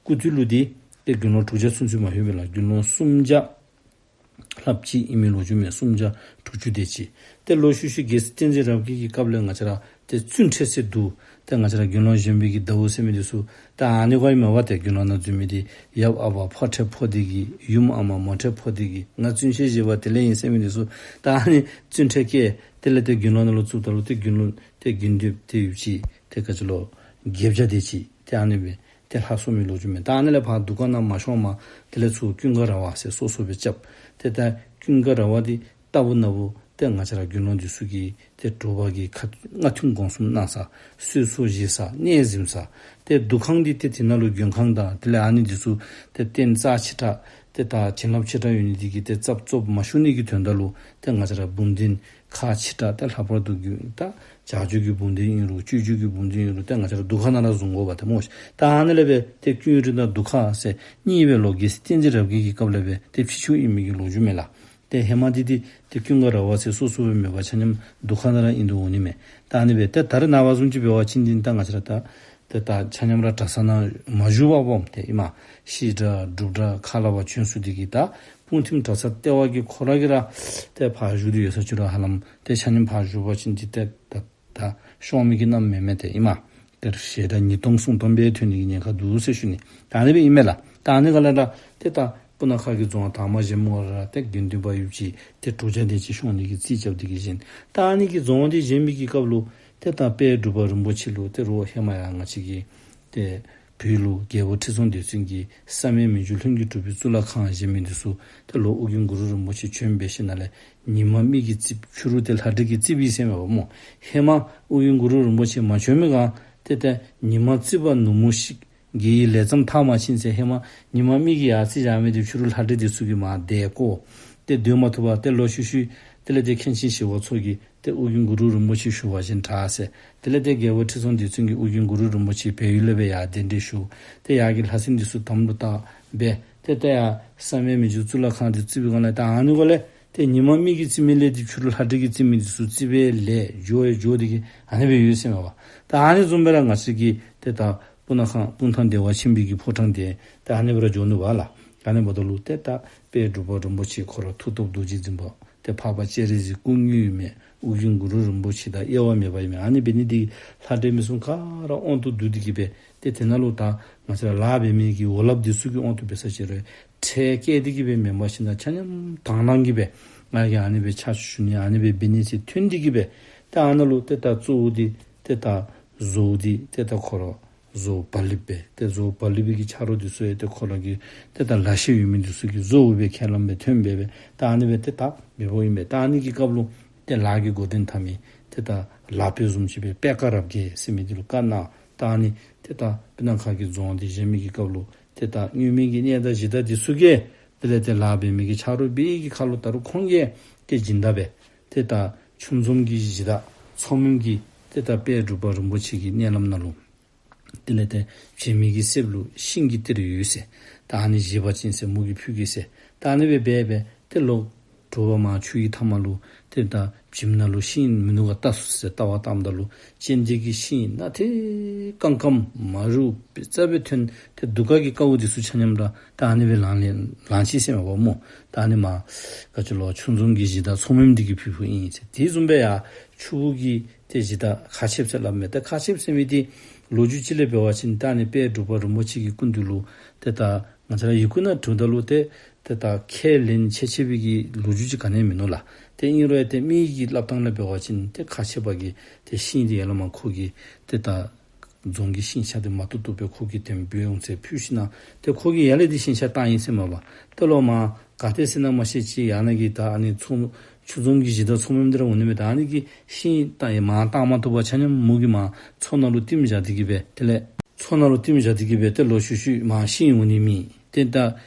སྐུ་དུས་ལུ་འདི་ཏེ་དགེ་སློང་དྲུག་བརྒྱ་ཚུན་ཚོད་མ་ལྷོད་པས་ལགས། དགེ་སློང་སུམ་བརྒྱ་ལྷགཔ་ཅིག་ཨིན་མི་ལོ་རྒྱུས་མས། སུམ་བརྒྱ་དྲུག་ཅུ་དེ་ཅིག། ཏེ་ལོག་ཤུལ་ཤུལ་རྒྱལ་སྲས་བསྟན་འཛིན་རབ་རྒྱས་ཀྱི་སྐབས་ལས་ང་བཅས་ར་ཏེ་བཙུན་ཁྲལ་ཟེར་འདུག། ཏེ་ང་བཅས་ར་དགེ་སློང་གཞོན་པའི་གི་ཟླཝ་ཟེར་མི་འདི་ཚུ་ད་ཨ་ནི་ཁོ་ཨིན་མས་པ། ཏེ་དགེ་སློང་ནང་འཛུལ་མི་འདི་ཡབ་ཨ་པ་ཕོ་ཁྲལ་ཕོག་སྟེ་གིས་ཡུམ་ཨ་མ་མོ་ཁྲལ་ཕོག་སྟེ་གིས་ང་བཙུན་ཁྲལ་བཞེས་པ་དེ་ལས་ཨིན་ཟེར་མི་འདི་ཚུ་ད་ཨ་ནི་བཙུན་ཁྲལ་བཀལ། དེ་ལས་ཏེ་དགེ་སློང་ནང་ལུ་བཙུགས་ད་ལུ་ཏེ་དགེ་སློང་ཏེ་དགེ་འདུན་ཏེ་ཡོདཔ་ཅིག་ཏེ་ག་ཅི་ལོ་བརྒྱད་བརྒྱ་དེ་ཅིག་ཏེ་ཨ་ནི་སྦེ་ཏེ་ལྷག་སོང་མི་ལོ་རྒྱུས་མས། ད་ཨ་ནི་ལས་ཕར་འདུ་ཁང་ནང་མ་ཤོངམ་དེ་ལས་ཚུར་ཀུན་དགའ་ར་བ་ཟེར་སོ་སོ་སྦེ་རྐྱབ། ཏེ་ད་ཀུན་དགའ་ར་བ་འདི་ལྟ་བུ་ན་བུ་ཏེ་ང་བཅས་ར་དགེ་སློང་འདི་ཚུ་གིས་ཏེ་དྲོ་པ་གི་ཁ་སྔ་ཐུན་དགོང་གསུམ་གནང་ས་གསོལ་ཚོགས་བཞེས་ས་གནས་གཟིམ་ས། ཏེ་འདུ་ཁང་འདི་ཏེ་དེ་ནང་ལུ་མགོན་ཁང་དང་དེ་ལས་ཨ་ནི་འདི་ཚུ་ཏེ་རྟེན་རྩ་ཆེ་དྲགས་ཏེ་ད་བྱིན་རླབས་ཆེ་དྲགས་ཡོད་ནི་འདི་གིས་ཏེ་རྩབ་རྩོབ་མ་ཞུ་ནི་གི་དོན་དག་ལུ་ཏེ་ང་བཅས་ར་འབུམ་སྡེ་ཁག་ཆེ་དྲགས་ཏེ་ལྷག་པར་དུ་རྒྱུ་ད་བྱ་སྤྱོད་ཀྱི་འབུམ་སྡེ་ཨིན་རུང་སྤྱོད་བརྒྱུད་ཀྱི་འབུམ་སྡེ་ཨིན་རུང་ཏེ་ང་བཅས་ར་འདུ་ཁང་ནང་ར་བཟུང་དགོ་པ་ཏེ་སྨོ་ཤིག། ད་ཨ་ནི་ལས་སྦེ་ཏེ་ཀུན་རིག་དང་འདུ་ཁང་ཟེར་གཉིས་སྦེ་ལོག་རྒྱལ་སྲས་བསྟན་འཛིན་རབ་རྒྱས་ཀྱི་སྐབས་ལས་སྦེ་ཏེ་ཕྱི་ཕྱོགས་ཨིན་མི་གི་ལོ་རྒྱུས་མས་ལགས། ཏེ་ཧེ་མ་འདི་འདི་ཏེ་ཀུན་དགའ་ར་བ་ཟེར་སོ་སོ་སྦེ་མེད་པར་ཆ་མཉམ་འདུ་ཁང་ནང་ར་ཨིན་དོ་འོང་ནི་མས། ད་ཨ་ནི་སྦེ་ཏེ་ད་རེས་ནངས་པ་བཟུམ་ཅིག་འབད་བ་ཅིན་འདི་ད་ང་བཅས་ར་ད་ཏེ་ད་ཆ་མཉམ་ར་གྲྭ་ས་ནང་མ་བཞུགས་པར་སྦོམ་ཏེ་ཨིན་མས། བཤད་གྲྭ་སྒྲུབ་གྲྭ་ཁ་སླབ་པར་བྱོན་སོང་འདི་གིས་ད་སྤུངས་ཐིམ་གྲྭ་ཚང་ལྟེ་བ་གི་ཁོ་ར་གིས་ར་ཏེ་ཕར་བཞུགས་ཏེ་ཡོད་ས་ཅིག་ར་ཧ་ལམ་ཏེ་ཆ་མཉམ་ཕར་བཞུགས་པ་ཅིན་འདི་ཏེ་ད་ད་ཤོང་མི་གི་གནམ་མེད་མས་ཏེ་ཨིན་མས། ཏེ་ཞལ་གྲངས་ཉིས་སྟོང་སུམ་སྟོང་སྦེ་ཐོན་ནི་གི་ཉེན་ཁ་འདུག་ཟེར་ཞུ་ནི། ད་ཨ་ནི་སྦེ་ཨིན་མས་ལགས། ད་ཨ་ནི་ག་ལས་ད་ཏེ་ད་སྤུ་ན་ཁ་གི་རྫོང་དང་པ་བཞེངས་མི་འོག་ལས་ར་ཏེ་དགེ་འདུན་པ་ཡོདཔ་ཅིག་ཏེ་དྲུག་བརྒྱ་དེ་ཅིག་ཤོང་ནི་གི་རྩིས་རྐྱབ་སྟེ་གིས་བཞེངས། ད་ཨ་ནི་གི་རྫོང་འདི་བཞེངས་མི་གི་སྐབས་ལུ་ཏེ་ད་དཔལ་འབྲུག་པ་རིན་པོ་ཆེ་ལུ་ཏེ་རོགས་ཧེ་མ་ཡང་ང་བཅས་ཀྱི་ཏེ་བོད་ལུ་རྒྱལ་པོ་ཁྲི་སྲོང་ལྡེ་བཙན་གྱིས་བསམ་ཡས་མི་འགྱུར་ལྷུན་གྱིས་གྲུབ་པའི་གཙུག་ལག་ཁང་བཞེངས་མི་འདི་ཚུ་ཏེ་ལོག་ཨོ་རྒྱན་གུ་རུ་རིན་པོ་ཆེ་བྱོན་འབད་ཞིནམ་ལས་ཉི་མ་མིག་གིས་བརྩིགས་ཕྱི་རུ་ཏེ་ལྷ་འདྲེ་གིས་བརྩིགས་པས་ཟེར་མས་པ་སྨོ། ཧེ་མ་ཨོ་རྒྱན་གུ་རུ་རིན་པོ་ཆེ་མ་བྱོན་མི་སྒང་ཏེ་ཏེ་ཉི་མ་བརྩིགས་པ་ནུབ་མོ་ཤིག་གི་ལས་མཚམས་ཐག་མ་ཆོད་ཟེར་ཧེ་མ་ཉི་མ་མིག་གིས་ཡར་བརྩིགས་བཞག་མི་འདི་ཕྱི་རུ་ལྷ་འདྲེ་འདི་ཚུ་གིས་མར་བརྡལ་བཀོ། ཏེ་སྡོད་མ་བཏུབ་པར་ཏེ་ལོག་ཤུལ་ཤུལ་དེ་ལས་ཏེ་མཁན་ཆེན་ཞི་བ་འཚོ་གིས་ཏེ་ཨོ་རྒྱན་གུ་རུ་རིན་པོ་ཆེ་ཞུ་བ་ཅིན་དྲག་ཟེར། དེ་ལས་ཏེ་རྒྱལ་པོ་ཁྲི་སྲོང་ལྡེ་བཙན་གྱིས་ཨོ་རྒྱན་གུ་རུ་རིན་པོ་ཆེ་བལ་ཡུལ་ལས་སྦེ་ཡར་གདན་འདྲེན་ཞུ། ཏེ་ཡར་གྱི་ལྷ་སྲིན་འདི་ཚུ་དམ་ལུ་བཏགས་སྦེ་ཏེ་ཏེ་ཡར་བསམ་ཡས་མི་འགྱུར་གཙུག་ལག་ཁང་འདི་བརྩིགས་པའི་སྒང་ལས་ད་ཨ་ནི་གུ་ལས་ཏེ་ཉི་མ་མིག་གིས་བརྩིགས་མི་ལས་འདི་ཕྱི་རུ་ལྷ་འདྲེ་གིས་བརྩིགས་མི་འདི་ཚུ་བརྩིགས་པའི་ལས་འགྱོ་ཡི་འགྱོ་འདི་གིས་ཨ་ནི་སྦེ་ཡོད་ཟེར་མས་པ། ད་ཨ་ནི་བཟུམ་སྦེ་ར་ང་བཅས་ཀྱི་ཏེ་ད་སྤུ་ན་ཁ་སྤུངས་ཐང་བདེ་བ་ཆེན་པོའི་གི་ཕོ་བྲང་འདི་ད་ཨ་ནི་སྦེ་ར་འགྱོ་ནུག་པ་ལགས། ཨ་ནི་འབདཝ་ད་ལུ་ཏེ་ད་དཔལ་འབྲུག་པ་རིན་པོ་ཆེ་ཁོ་ར་མཐུ་སྟོབས་རྡོ་རྗེ་འཛིན་པ་ཏེ་འཕགས་པ་སྤྱན་རས་གཟིགས་སྐུ་དངོས་ཨིན་མས། ཨོ་རྒྱན་གུ་རུ་རིན་པོ་ཆེ་དང་དབྱེ་བ་མེདཔ་ཨིན་མས། ཨ་ནི་འབད་ནི་འདི་ལྷ་འདྲེ་མི་གསུམ་ག་ར་དབང་དུ་བསྡུ་སྟེ་གིས་སྦེ་ཏེ་དེ་ནང་ལུ་ད་ང་བཅས་ར་ལཱ་འབད་མི་གི་འོག་ལགཔ་འདི་ཚུ་གི་དབང་དུ་འབད་ས་ཅིག་རུང་ཁྲལ་བཀལ་ཏེ་གིས་སྦེ་མེན་པར་ཞིན་ན་ཆ་མཉམ་དང་བླངས་ཀྱིས་སྦེ་ང་གིས་ཨ་ནི་སྦེ་ཕྱག་ཞུ་ནི་ཨ་ནི་སྦེ་འབད་ནི་ཟེར་ཐོན་ཏེ་གིས་སྦེ་ཏེ་ཨ་ནཱ་ལུ་ཏེ་ད་གཙོ་བོ་འདི་ཏེ་ད་བཟོ་བོ་འདི་ཏེ་ད་ཁོ་ར་བཟོ་བོ་བ་ལིབ་སྦེ་ཏེ་བཟོ་བོ་བ་ལིབ་ཀྱི་ཆ་རོགས་འདི་ཚུ་ཡང་ཏེ་ཁོ་ར་གི་ཏེ་ད་ལག་ཤེས་ཡོད་མི་འདི་ཚུ་གིས་བཟོ་བོ་སྦེ་ཁས་ལེན་སྦེ་ཐོན་སྦེ་སྦེ་ད་ཨ་ནི་སྦེ་ཏེ་ད་འབདཝ་ཨིན་པས། ད་ཨ་ནི་གི་སྐབས་ལུ་ཏེ་ལཱ་གི་འགོ་འདྲེན་འཐབ་མི་ཏེ་ད་ལཱ་དཔོན་བཟུམ་ཅིག་སྦེ་པད་དཀར་རབ་རྒྱས་ཟེར་མི་འདི་ལུ་བཀའ་གནང་། ད་ཨ་ནི་ཏེ་ད་སྤུ་ན་ཁ་གི་རྫོང་འདི་བཞེངས་མི་གི་སྐབས་ལུ་ཏེ་ད་དངོས་མེད་ཀྱི་གནས་བདག་གཞི་བདག་འདི་ཚུ་གིས་དེ་ལས་ཏེ་ལཱ་འབད་མི་གི་ཆ་རོགས་འབད་ཡི་གི་ཁར་ལུ་ད་རུང་ཁོང་གིས་ཏེ་སྦྱིན་བདག་སྦེ་ཏེ་ད་ཆུ་འཛོམས་ཀྱི་གཞི་བདག་མཚོ་སྨནམ་གྱིས་ཏེ་ད་དཔལ་འབྲུག་པ་རིན་པོ་ཆེ་གི་མནལ་ལམ་ནང་ལུ་དེ་ལས་ཏེ་བྱེ་མའི་གི་གསེབ་ལུ་ཤིང་གི་གཏེར་ཡོད་ཟེར། ད་ཨ་ནི་བཞེས་པ་ཅིན་ཟེར་མོ་གིས་ཕུལ་གེ་ཟེར། ད་ཨ་ནི་སྦེ་འབད་སྦེ་ཏེ་ལོག་དྲོ་པ་མར་ཆུ་གི་མཐའ་མ་ལུ་ཏེ་ད་བྱེམ་ནང་ལུ་ཤིང་མིན་འདུག་ག་བལྟ་སོང་ཟེར་བལྟ་བར་བཏངམ་ད་ལུ་སྤྱན་འདྲེན་གྱི་ཤིང་ནང་ཏེ་སྐམ་སྐམ་མ་རུངམ་རྩ་སྦེ་ཐོན། ཏེ་གདུགས་དཀར་གྱི་དཀར་པོ་འདི་ཚུ་ཆ་མཉམ་ར་ད་ཨ་ནི་སྦེ་ལང་ལས་ལང་ཅི་ཟེར་མས་པ་སྨོ། ད་ཨ་ནི་མར་ག་ཅི་ལོ་ཆུ་འཛོམས་ཀྱི་གཞི་བདག་མཚོ་སྨནམ་འདི་གིས་ཕུལ་ཕུལཝ་ཨིན་ཟེར། དེ་བཟུམ་སྦེ་ཡང་ཆུ་བོ་གི་ཏེ་གཞི་བདག་མཁར་ཆེབ་ཟེར་སླབ་མས། ཏེ་མཁར་ཆེབ་ཟེར་མི་འདི་ལོ་རྒྱུས་ཅིག་ལས་འབད་བ་ཅིན་ད་ཨ་ནི་དཔལ་འབྲུག་པ་རིན་པོ་ཆེ་གི་སྐུ་མདུན་ལུ་ཏེ་ད་ང་བཅས་ར་ཡི་གུ་ནང་བྲིཝ་ད་ལུ་ཏེ་ཏེ་ད་ཁས་ལེན་ཆེ་ཆེ་བའི་གི་ལོ་རྒྱུས་ཅིག་ག་ནི་ཡང་མིན་ནུག་ལགས། ཏེ་ཨིན་རུང་ཡང་ཏེ་མི་གི་སླབ་ཐངས་ལས་འབད་བ་ཅིན་ཏེ་མཁར་ཆེབ་པ་གིས་ཏེ་ཤིང་འདི་ཡར་ལས་མར་ཁོ་གིས་ཏེ་ད་ རྫོང་གི་ཤིང་ཆ་འདི་མ་བཏུབ་བཏུབ་སྦེ་ཁོ་གིས་དེམ་འབད་འོང་ཟེར་ཕུལ་ཞིནམ་ལས་ཏེ་ཁོ་གིས་ཡར་ལས་འདི་ཤིང་ཆ་བཏང་ཡི་ཟེར་མས་པ། ཏེ་ལོག་མར་ག་ཏེ་ཟེར་ན་མ་ཤེས་ཅི། ཨ་ནཱ་གི་ད་ཨ་ནི་ཆུ་ཆུ་རྫོང་གི་གཞི་བདག་མཚོ་སྨནམ་འདི་ར་འོང་ནི་མས། ད་ཨ་ནི་གི་ཤིང་བཏང་ཡི་མར་བཏང་མ་བཏུབ་པར་ཆ་མཉམ་མོ་གིས་མར་མཚོ་ནང་ལུ་བཏིངམ་བཞག་སྟེ་གི་སྦེ་དེ་ལས་མཚོ་ནང་ལུ་བཏིངམ་བཞག་སྟེ་གི་སྦེ་ཏེ་ལོག་ཤུལ་ཤུལ་མར་ཤིང་འོང་ནི་མེད། ཏེ་ད་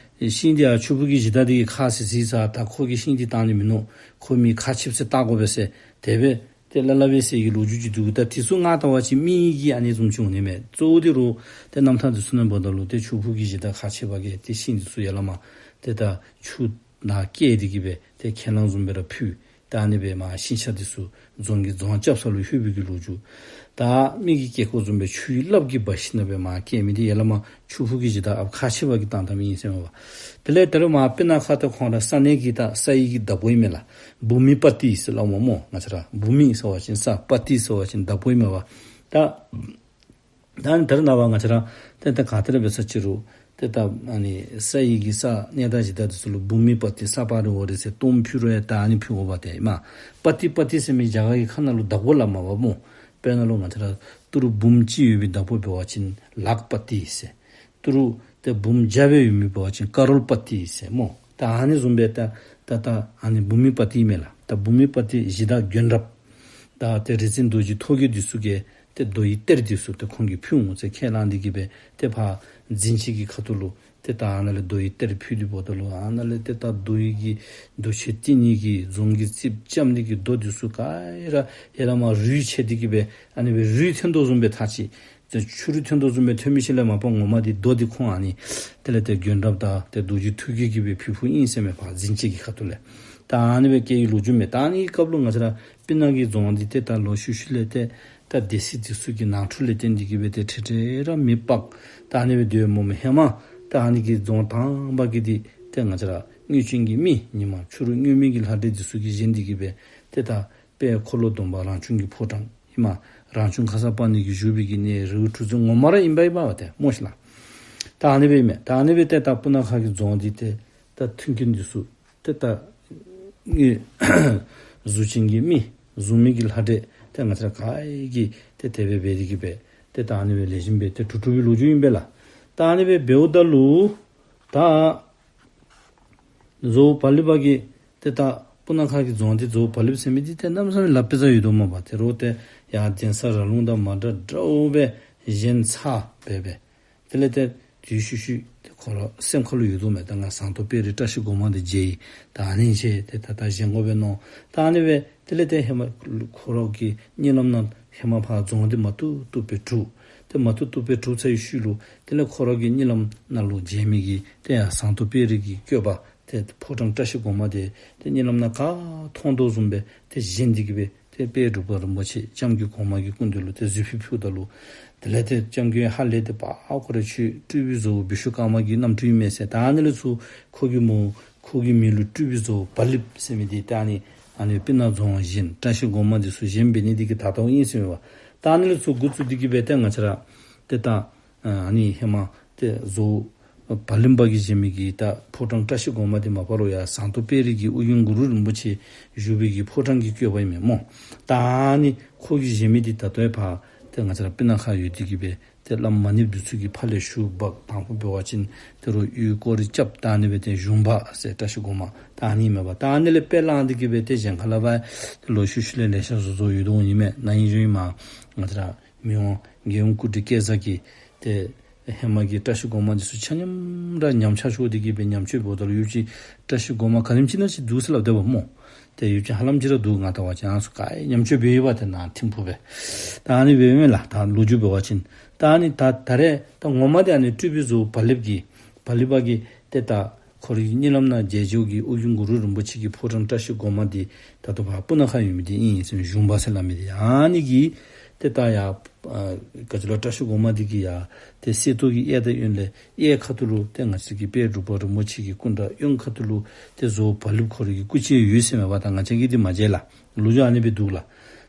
ཤིང་འདི་ཡང་ཆུ་ཕུག་གི་གཞི་བདག་འདི་གིས་ཁ་བཟེད་བཟེད་ས་ད་ཁོ་གིས་ཤིང་འདི་བཏང་ནི་མིན་ནུག། ཁོ་མི་ཁ་ཆིབས་སེ་བཏང་དགོ་པས་ཟེར་དེ་སྦེ་ཏེ་སླབ་སླབ་པས་ཟེར་གྱི་ལོ་རྒྱུས་ཅིག་འདུག། ད་དེ་ཚུ་ང་བལྟ་བ་ཅིན་མི་གིས་ཨ་ནི་བཟུམ་ཅིག་འོང་ནི་མས། གཙོ་བོ་འདི་རུང་ཏེ་རྣམ་ཐར་འདི་ཚུ་ནང་འབདཝ་ད་ལུ་ཏེ་ཆུ་ཕུག་གི་གཞི་བདག་ཁ་ཆེ་བ་གིས་ཏེ་ཤིང་འདི་ཚུ་ཡར་ལས་མར་ཏེ་ད་ཆུ་ནང་བསྐྱལ་ཏེ་གི་སྦེ་ཏེ་ཁས་བླངས་བཟུམ་སྦེ་ར་ཕུལ། ད་ཨ་ནི་སྦེ་མར་ཤིང་ཆ་འདི་ཚུ་རྫོང་གི་རྫོང་རྐྱབ་ས་ལུ་ལྷོད་པའི་གི་ལོ་རྒྱུས། ད་མི་གི་སྐད་ཁོག་བཟུམ་སྦེ་ཆུའི་རླབས་ཀྱིས་འབག་ཞིནམ་ལས་སྦེ་མར་བསྐྱལ་མི་འདི་ཡར་ལས་མར་ཆུ་ཕུག་གི་གཞི་བདག་ཨཔ་ཁ་ཆེ་བ་གིས་བཏང་བཏངམ་ཨིན་ཟེར་མས་པ། དེ་ལས་ད་རུང་མར་སྤུ་ན་ཁ་ཏེ་ཁོང་ར་ས་གནས་ཀྱི་ད་ས་ཡི་གི་བདག་པོ་ཨིན་མས་ལགས། བྷུ་མི་པ་ཏི་ཟེར་སླབ་མས་སྨོ། ང་བཅས་ར་བྷུ་མི་ཟེར་བ་ཅིན་ས། པ་ཏི་ཟེར་བ་ཅིན་བདག་པོ་ཨིན་མས་པ། ད་ད་ཨ་ནི་ད་རེས་ནངས་པ་ང་བཅས་ར་ཏེ་ད་ག་ཏེ་ར་འབད་ས་ཅི་རུང་ཏེ་ད་ཨ་ནི་ས་ཡི་གི་ས་གནས་དང་གཞི་བདག་འདི་ཚུ་ལུ་བྷུ་མི་པ་ཏི་ས་པ་རི་ཝ་རི་ཟེར་གཏོརམ་ཕུལ་རུང་ཡང་ད་ཨ་ནི་ཕུལ་དགོཔ་འདི་ཨིན་མས། པ་ཏི་པ་ཏི་ཟེར་མི་རྒྱ་གར་གྱི་ཁ་ནང་ལུ་བདག་པོ་སླབ་མས་པ་སྨོ། དཔེར་ན་ལུ་ང་བཅས་ར་ཏི་རུ་འབུམ་གཅིག་ཡོད་པའི་བདག་པོ་འབད་བ་ཅིན་ལག་པ་ཏི་ཟེར། ཏི་རུ་ཏེ་འབུམ་བརྒྱ་སྦེ་ཡོད་མི་འབད་བ་ཅིན་ཀ་རོར་པ་ཏི་ཟེར་སྨོ། ད་ཨ་ནི་བཟུམ་སྦེ་ད་ད་ད་ཨ་ནི་བྷུ་མི་པ་ཏི་ཨིན་མས་ལགས། ད་བྷུ་མི་པ་ཏི་གཞི་བདག་རྒྱུན་རབས་ད་ཏེ་རིག་འཛིན་རྡོ་རྗེ་ཐོག་རྒྱལ་འདི་ཚུ་གིས་ཏེ་རྡོ་ཡི་གཏེར་འདི་ཚུ་ཏེ་ཁོང་གིས་ཕུལ་འོང་ཟེར་ཁས་བླངས་ཏེ་གི་སྦེ་ཏེ་ཕར་འཛིན་བྱེད་ཀྱི་ཁ་ཐུག་ལུ་ཏེ་ད་ཨ་ནཱ་ལས་རྡོ་ཡི་གཏེར་ཕུལ་ཏེ་འབདཝ་ད་ལུ་ཨ་ནཱ་ལས་ཏེ་ད་རྡོ་ཡི་གི་རྡོ་ཆས་བཏིང་ནི་གི་རྫོང་གི་རྩིགཔ་རྐྱབ་ནི་གི་རྡོ་འདི་ཚུ་ག་ར་ཡར་ལས་མར་རུད་ཆད་དེ་གི་སྦེ་ཨ་ནི་སྦེ་རུད་འཐོན་དོ་བཟུམ་སྦེ་ཐག་ཅིག་ཏེ་ཆུ་རུད་འཐོན་དོ་བཟུམ་སྦེ་འཐོན་མི་ཅིག་ལས་མ་པ་ངོ་མ་འདི་རྡོ་འདི་ཁོང་ཨ་ནི་དེ་ལས་ཏེ་རྒྱུན་རབས་དང་ཏེ་རྡོ་རྗེ་ཐོག་རྒྱལ་གྱིས་སྦེ་ཕུལ་ཕུལཝ་ཨིན་ཟེར་མས་པ། འཛིན་བྱེད་ཀྱི་ཁ་ཐུག་ལས་ད་ཨ་ནི་སྦེ་བསྐྱལ་བའི་ལོ་རྒྱུས་མས། ད་ཨ་ནི་གི་སྐབས་ལུ་ང་བཅས་ར་སྤུ་ན་གི་རྫོང་འདི་ཏེ་ད་ལོག་ཤུལ་ཤུལ་ལས་ཏེ་ད་སྡེ་སྲིད་འདི་ཚུ་གི་ནང་འཁྲུག་ལས་བརྟེན་ཏེ་གི་སྦེ་ཏེ་ཁྲེ་ཁྲེ་ར་མེ་སྤར་ད་ཨ་ནི་སྦེ་སྡོད་སྨོ་མས། ཧེ་མ་ད་ཨ་ནི་གི་རྫོང་དང་པ་གི་འདི་ཏེ་ང་བཅས་ར་དངོས་ཅན་གྱི་མི་ཉི་མ་ཕྱི་རུ་དངོས་མེད་ཀྱི་ལྷ་འདྲེ་འདི་ཚུ་གིས་བཞེངས་ཏེ་གི་སྦེ་ཏེ་ད་དཔལ་འཁོར་ལོ་སྡོམ་པ་རང་བྱུང་གི་ཕོ་བྲང་ཨིན་མས། རང་བྱུང་ཁརྶ་པ་ཎི་གིས་བཞུགས་པའི་གི་གནས་རི་བོ་གྲུ་འཛིན་ངོ་མ་ར་ཨིན་པ་ཨིན་པ་བ་ཏེ་སྨོ་ཤིག་ལགས། ད་ཨ་ནི་སྦེ་ཨིན་མས། ད་ཨ་ནི་སྦེ་ཏེ་ད་སྤུ་ན་ཁ་གི་རྫོང་འདི་ཏེ་ད་མཐུན་རྐྱེན་འདི་ཚུ་ཏེ་ད་གཟུགས་ཅན་གྱི་མི་གཟུགས་མེད་ཀྱི་ལྷ་འདྲེ་ཏེ་ང་བཅས་ར་ག་ར་གིས་ཏེ་དེ་སྦེ་འབད་དེ་གི་སྦེ་ཏེ་ད་ཨ་ནི་སྦེ་ལེགས་ཤོམ་སྦེ་ཏེ་གྲུབ་གྲུབ་པའི་ལོ་རྒྱུས་ཨིན་པས་ལགས། ད་ཨ་ནི་སྦེ་འབདཝ་ད་ལུ་ད་རྫོང་བ་ལིབ་པ་གི་ཏེ་ད་སྤུ་ན་ཁ་གི་རྫོང་འདི་རྫོང་བ་ལིབ་ཟེར་མི་འདི་ཏེ་གནམ་མེད་ས་མེད་ལག་པས་ཟ་ཡོད་དོ་མས་པ། ཏེ་རོགས་ཏེ་ཡར་གདན་ས་ར་ལུང་དང་མ་འདྲ་འདྲཝ་སྦེ་བཞེངས་ཚར་སྦེ་སྦེ། དེ་ལས་ཏེ་དུས་ཤུལ་ཤུལ་ཏེ་ཁོ་ར་སེམས་ཁ་ལུ་ཡོད་དོ་མས། ད་ང་ཟངས་མདོག་དཔལ་རི་བཀྲ་ཤིས་སྒོ་མང་འདི་མཇལ་ཡི། ད་ཨ་ནི་མཇལ་ཏེ་ད་ད་བཞེངས་དགོ་པས་མནོ། ད་ཨ་ནི་སྦེ་དེ་ལས་ཏེ་ཧེ་མ་ཁོ་ར་གི་གཉིད་ལམ་ནང་ཧེ་མ་ཕར་རྫོང་འདི་མ་བཏུབ་བཏུབ་སྦེ་གྲུབ། ཏེ་མ་བཏུབ་བཏུབ་སྦེ་གྲུབ་ཚར་བའི་ཤུལ་ལུ་དེ་ལས་ཁོ་ར་གི་གཉིད་ལམ་ནང་ལུ་མཇལ་མི་གི་ཏེ་ཡར་ཟངས་མདོག་དཔལ་རི་གི་བཀོད་པ་ཏེ་ཕོ་བྲང་བཀྲ་ཤིས་སྒོ་མང་འདི་ཏེ་གཉིད་ལམ་ནང་ག་མཐོང་དོ་བཟུམ་སྦེ་ཏེ་བཞེངས་ཏེ་གི་སྦེ་ཏེ་དཔལ་འབྲུག་པ་རིན་པོ་ཆེ་སྐྱབས་མགོན་གོང་མ་གི་སྐུ་མདུན་ལུ་ཏེ་གཟིགས་ཕུལ་ཕུལཝ་ད་ལུ་དེ་ལས་ཏེ་སྐྱབས་མགོན་ཧ་ལས་ཏེ་པ་ཨ་ཁོ་ར་ཁྱོད་སྤྲུལ་པའི་བཟོ་བོ་བི་ཤྭ་ཀརྨ་གི་རྣམ་སྤྲུལ་ཨིན་མས་ཟེར། ད་ཨ་ནི་ལས་ཚུར་ཁོ་གི་མོ་ཁོ་གི་མིང་ལུ་སྤྲུལ་པའི་བཟོ་བོ་བ་ལིབ་ཟེར་མི་འདི་ད་ཨ་ནི་ཨ་ནི་སྤུ་ན་རྫོང་བཞེངས་བཀྲ་ཤིས་སྒོ་མང་འདི་ཚུ་བཞེངས་འབད་ནི་འདི་གིས་ད་ལྟོ་ཨིན་ཟེར་མས་པ། ད་ཨ་ནི་ལས་ཚུར་འགོ་བཙུགས་ཏེ་གི་སྦེ་ཏེ་ང་བཅས་ར་ཏེ་ད་ཨ་ནི་ཧེ་མ་ཏེ་རྫོང་བ་ལིབ་པ་གིས་བཞེངས་མི་གི་ད་ཕོ་བྲང་བཀྲ་ཤིས་སྒོ་མང་འདི་མ་པ་རོགས་ཡར་ཟངས་མདོག་དཔལ་རི་གི་ཨོ་རྒྱན་གུ་རུ་རིན་པོ་ཆེ་བཞུགས་པའི་གི་ཕོ་བྲང་གི་བཀོད་པ་ཨིན་མས་སྨོ། ད་ཨ་ནི་ཁོ་གིས་བཞེངས་མི་འདི་ད་ལྟོ་ཡང་ཕར་ཏེ་ང་བཅས་ར་སྤུ་ན་ཁ་ཡོད་དེ་གི་སྦེ་ཏེ་བླམ་མ་ཎི་བདུད་འཚོལ་གྱིས་ཕར་ལས་ཞུ་འབག། དང་ཕུ་འབད་བ་ཅིན་ཏེ་རོགས་གཡུས་སྐོར་ར་རྐྱབ། ད་ཨ་ནི་སྦེ་ཏེ་གཞུང་པ་ཟེར་བཀྲ་ཤིས་སྒོ་མང་ད་ཨ་ནི་མས་པ། ད་ཨ་ནི་ལས་དཔེ་བླངས་ཏེ་གི་སྦེ་ཏེ་གཞན་ཁ་ལས་ཕར་ཏེ་ལོག་ཤུལ་ཤུལ་ལས་ལེ་ཤ་བཟོ་བཟོཝ་ཡོད་དོ་འོང་ནི་མས། ན་ཧིང་གཞེས་ནིང་མར་ང་བཅས་ར་མི་དབང་རྒྱལ་ཡུམ་སྐུ་བགྲེས་སྐལ་བཟང་གིས་ཏེ་ཧེ་མ་གི་བཀྲ་ཤིས་སྒོ་མང་འདི་ཚུ་ཆ་མཉམ་ར་ཉམས་ཆག་ཤོར་ཏེ་གི་སྦེ་ཉམས་བཅོས་འབདཝ་ད་ལུ་ཡུདཔ་ཅིག་བཀྲ་ཤིས་སྒོ་མང་ག་དེམ་ཅིག་ནང་ཅིག་འདུག་ཟེར་སླབ་སྡོདཔ་སྨོ། ཏེ་ཡུདཔ་ཅིག་ཧ་ལམ་ཅིག་ར་འདུག། ང་བལྟ་བ་ཅིན་ཨ་ནི་ཚུ་ག་ར་ཉམས་བཅོས་འབད་ཡོདཔ་ཏེ་ནཱ་ཐིམ་ཕུག་སྦེ། ད་ཨ་ནི་སྦེ་མས་ལགས། ད་ལོ་རྒྱུས་འབད་བ་ཅིན་ད་ཨ་ནི་ད་ད་རེས་ད་ངོ་མ་འདི་ཨ་ནི་སྤྲུལ་པའི་བཟོ་བ་ལིབ་ཀྱི་བ་ལིབ་པ་གིས་ཏེ་ད་ཁོ་རའི་གཉིད་ལམ་ནང་མཇལ་མཇལཝ་གི་ཨོ་རྒྱན་གུ་རུ་རིན་པོ་ཆེ་གི་ཕོ་བྲང་བཀྲ་ཤིས་སྒོ་མང་འདི་ད་ལྟོ་ཕར་སྤུ་ན་ཁ་ཡོད་མི་འདི་ཨིན་ཟེར་གཞུང་པ་ཟེར་སླབ་མི་འདི་ཨ་ནི་གིས་ཏེ་ད་ཡར་ཨ་ག་ཅི་ལོ་བཀྲ་ཤིས་སྒོ་མང་འདི་གི་ཡར་ཏེ་གསེར་ཏོག་གི་གཡས་དང་གཡོན་ལས་གཡས་ཁ་ཐུག་ལུ་ཏེ་ང་བཅས་ཀྱི་དཔལ་འབྲུག་པ་རིན་པོ་ཆེ་གི་སྐུ་འདྲ། གཡོན་ཁ་ཐུག་ལུ་ཏེ་བཟོ་བ་ལིབ་ཁོ་རའི་གི་སྐུ་ཅིག་ཡོད་ཟེར་མས་པ། ད་ང་བཅས་ཀྱིས་འདི་མ་མཇལ་ལགས། ལོ་རྒྱུས་ཨ་ནི་སྦེ་འདུག་ལགས།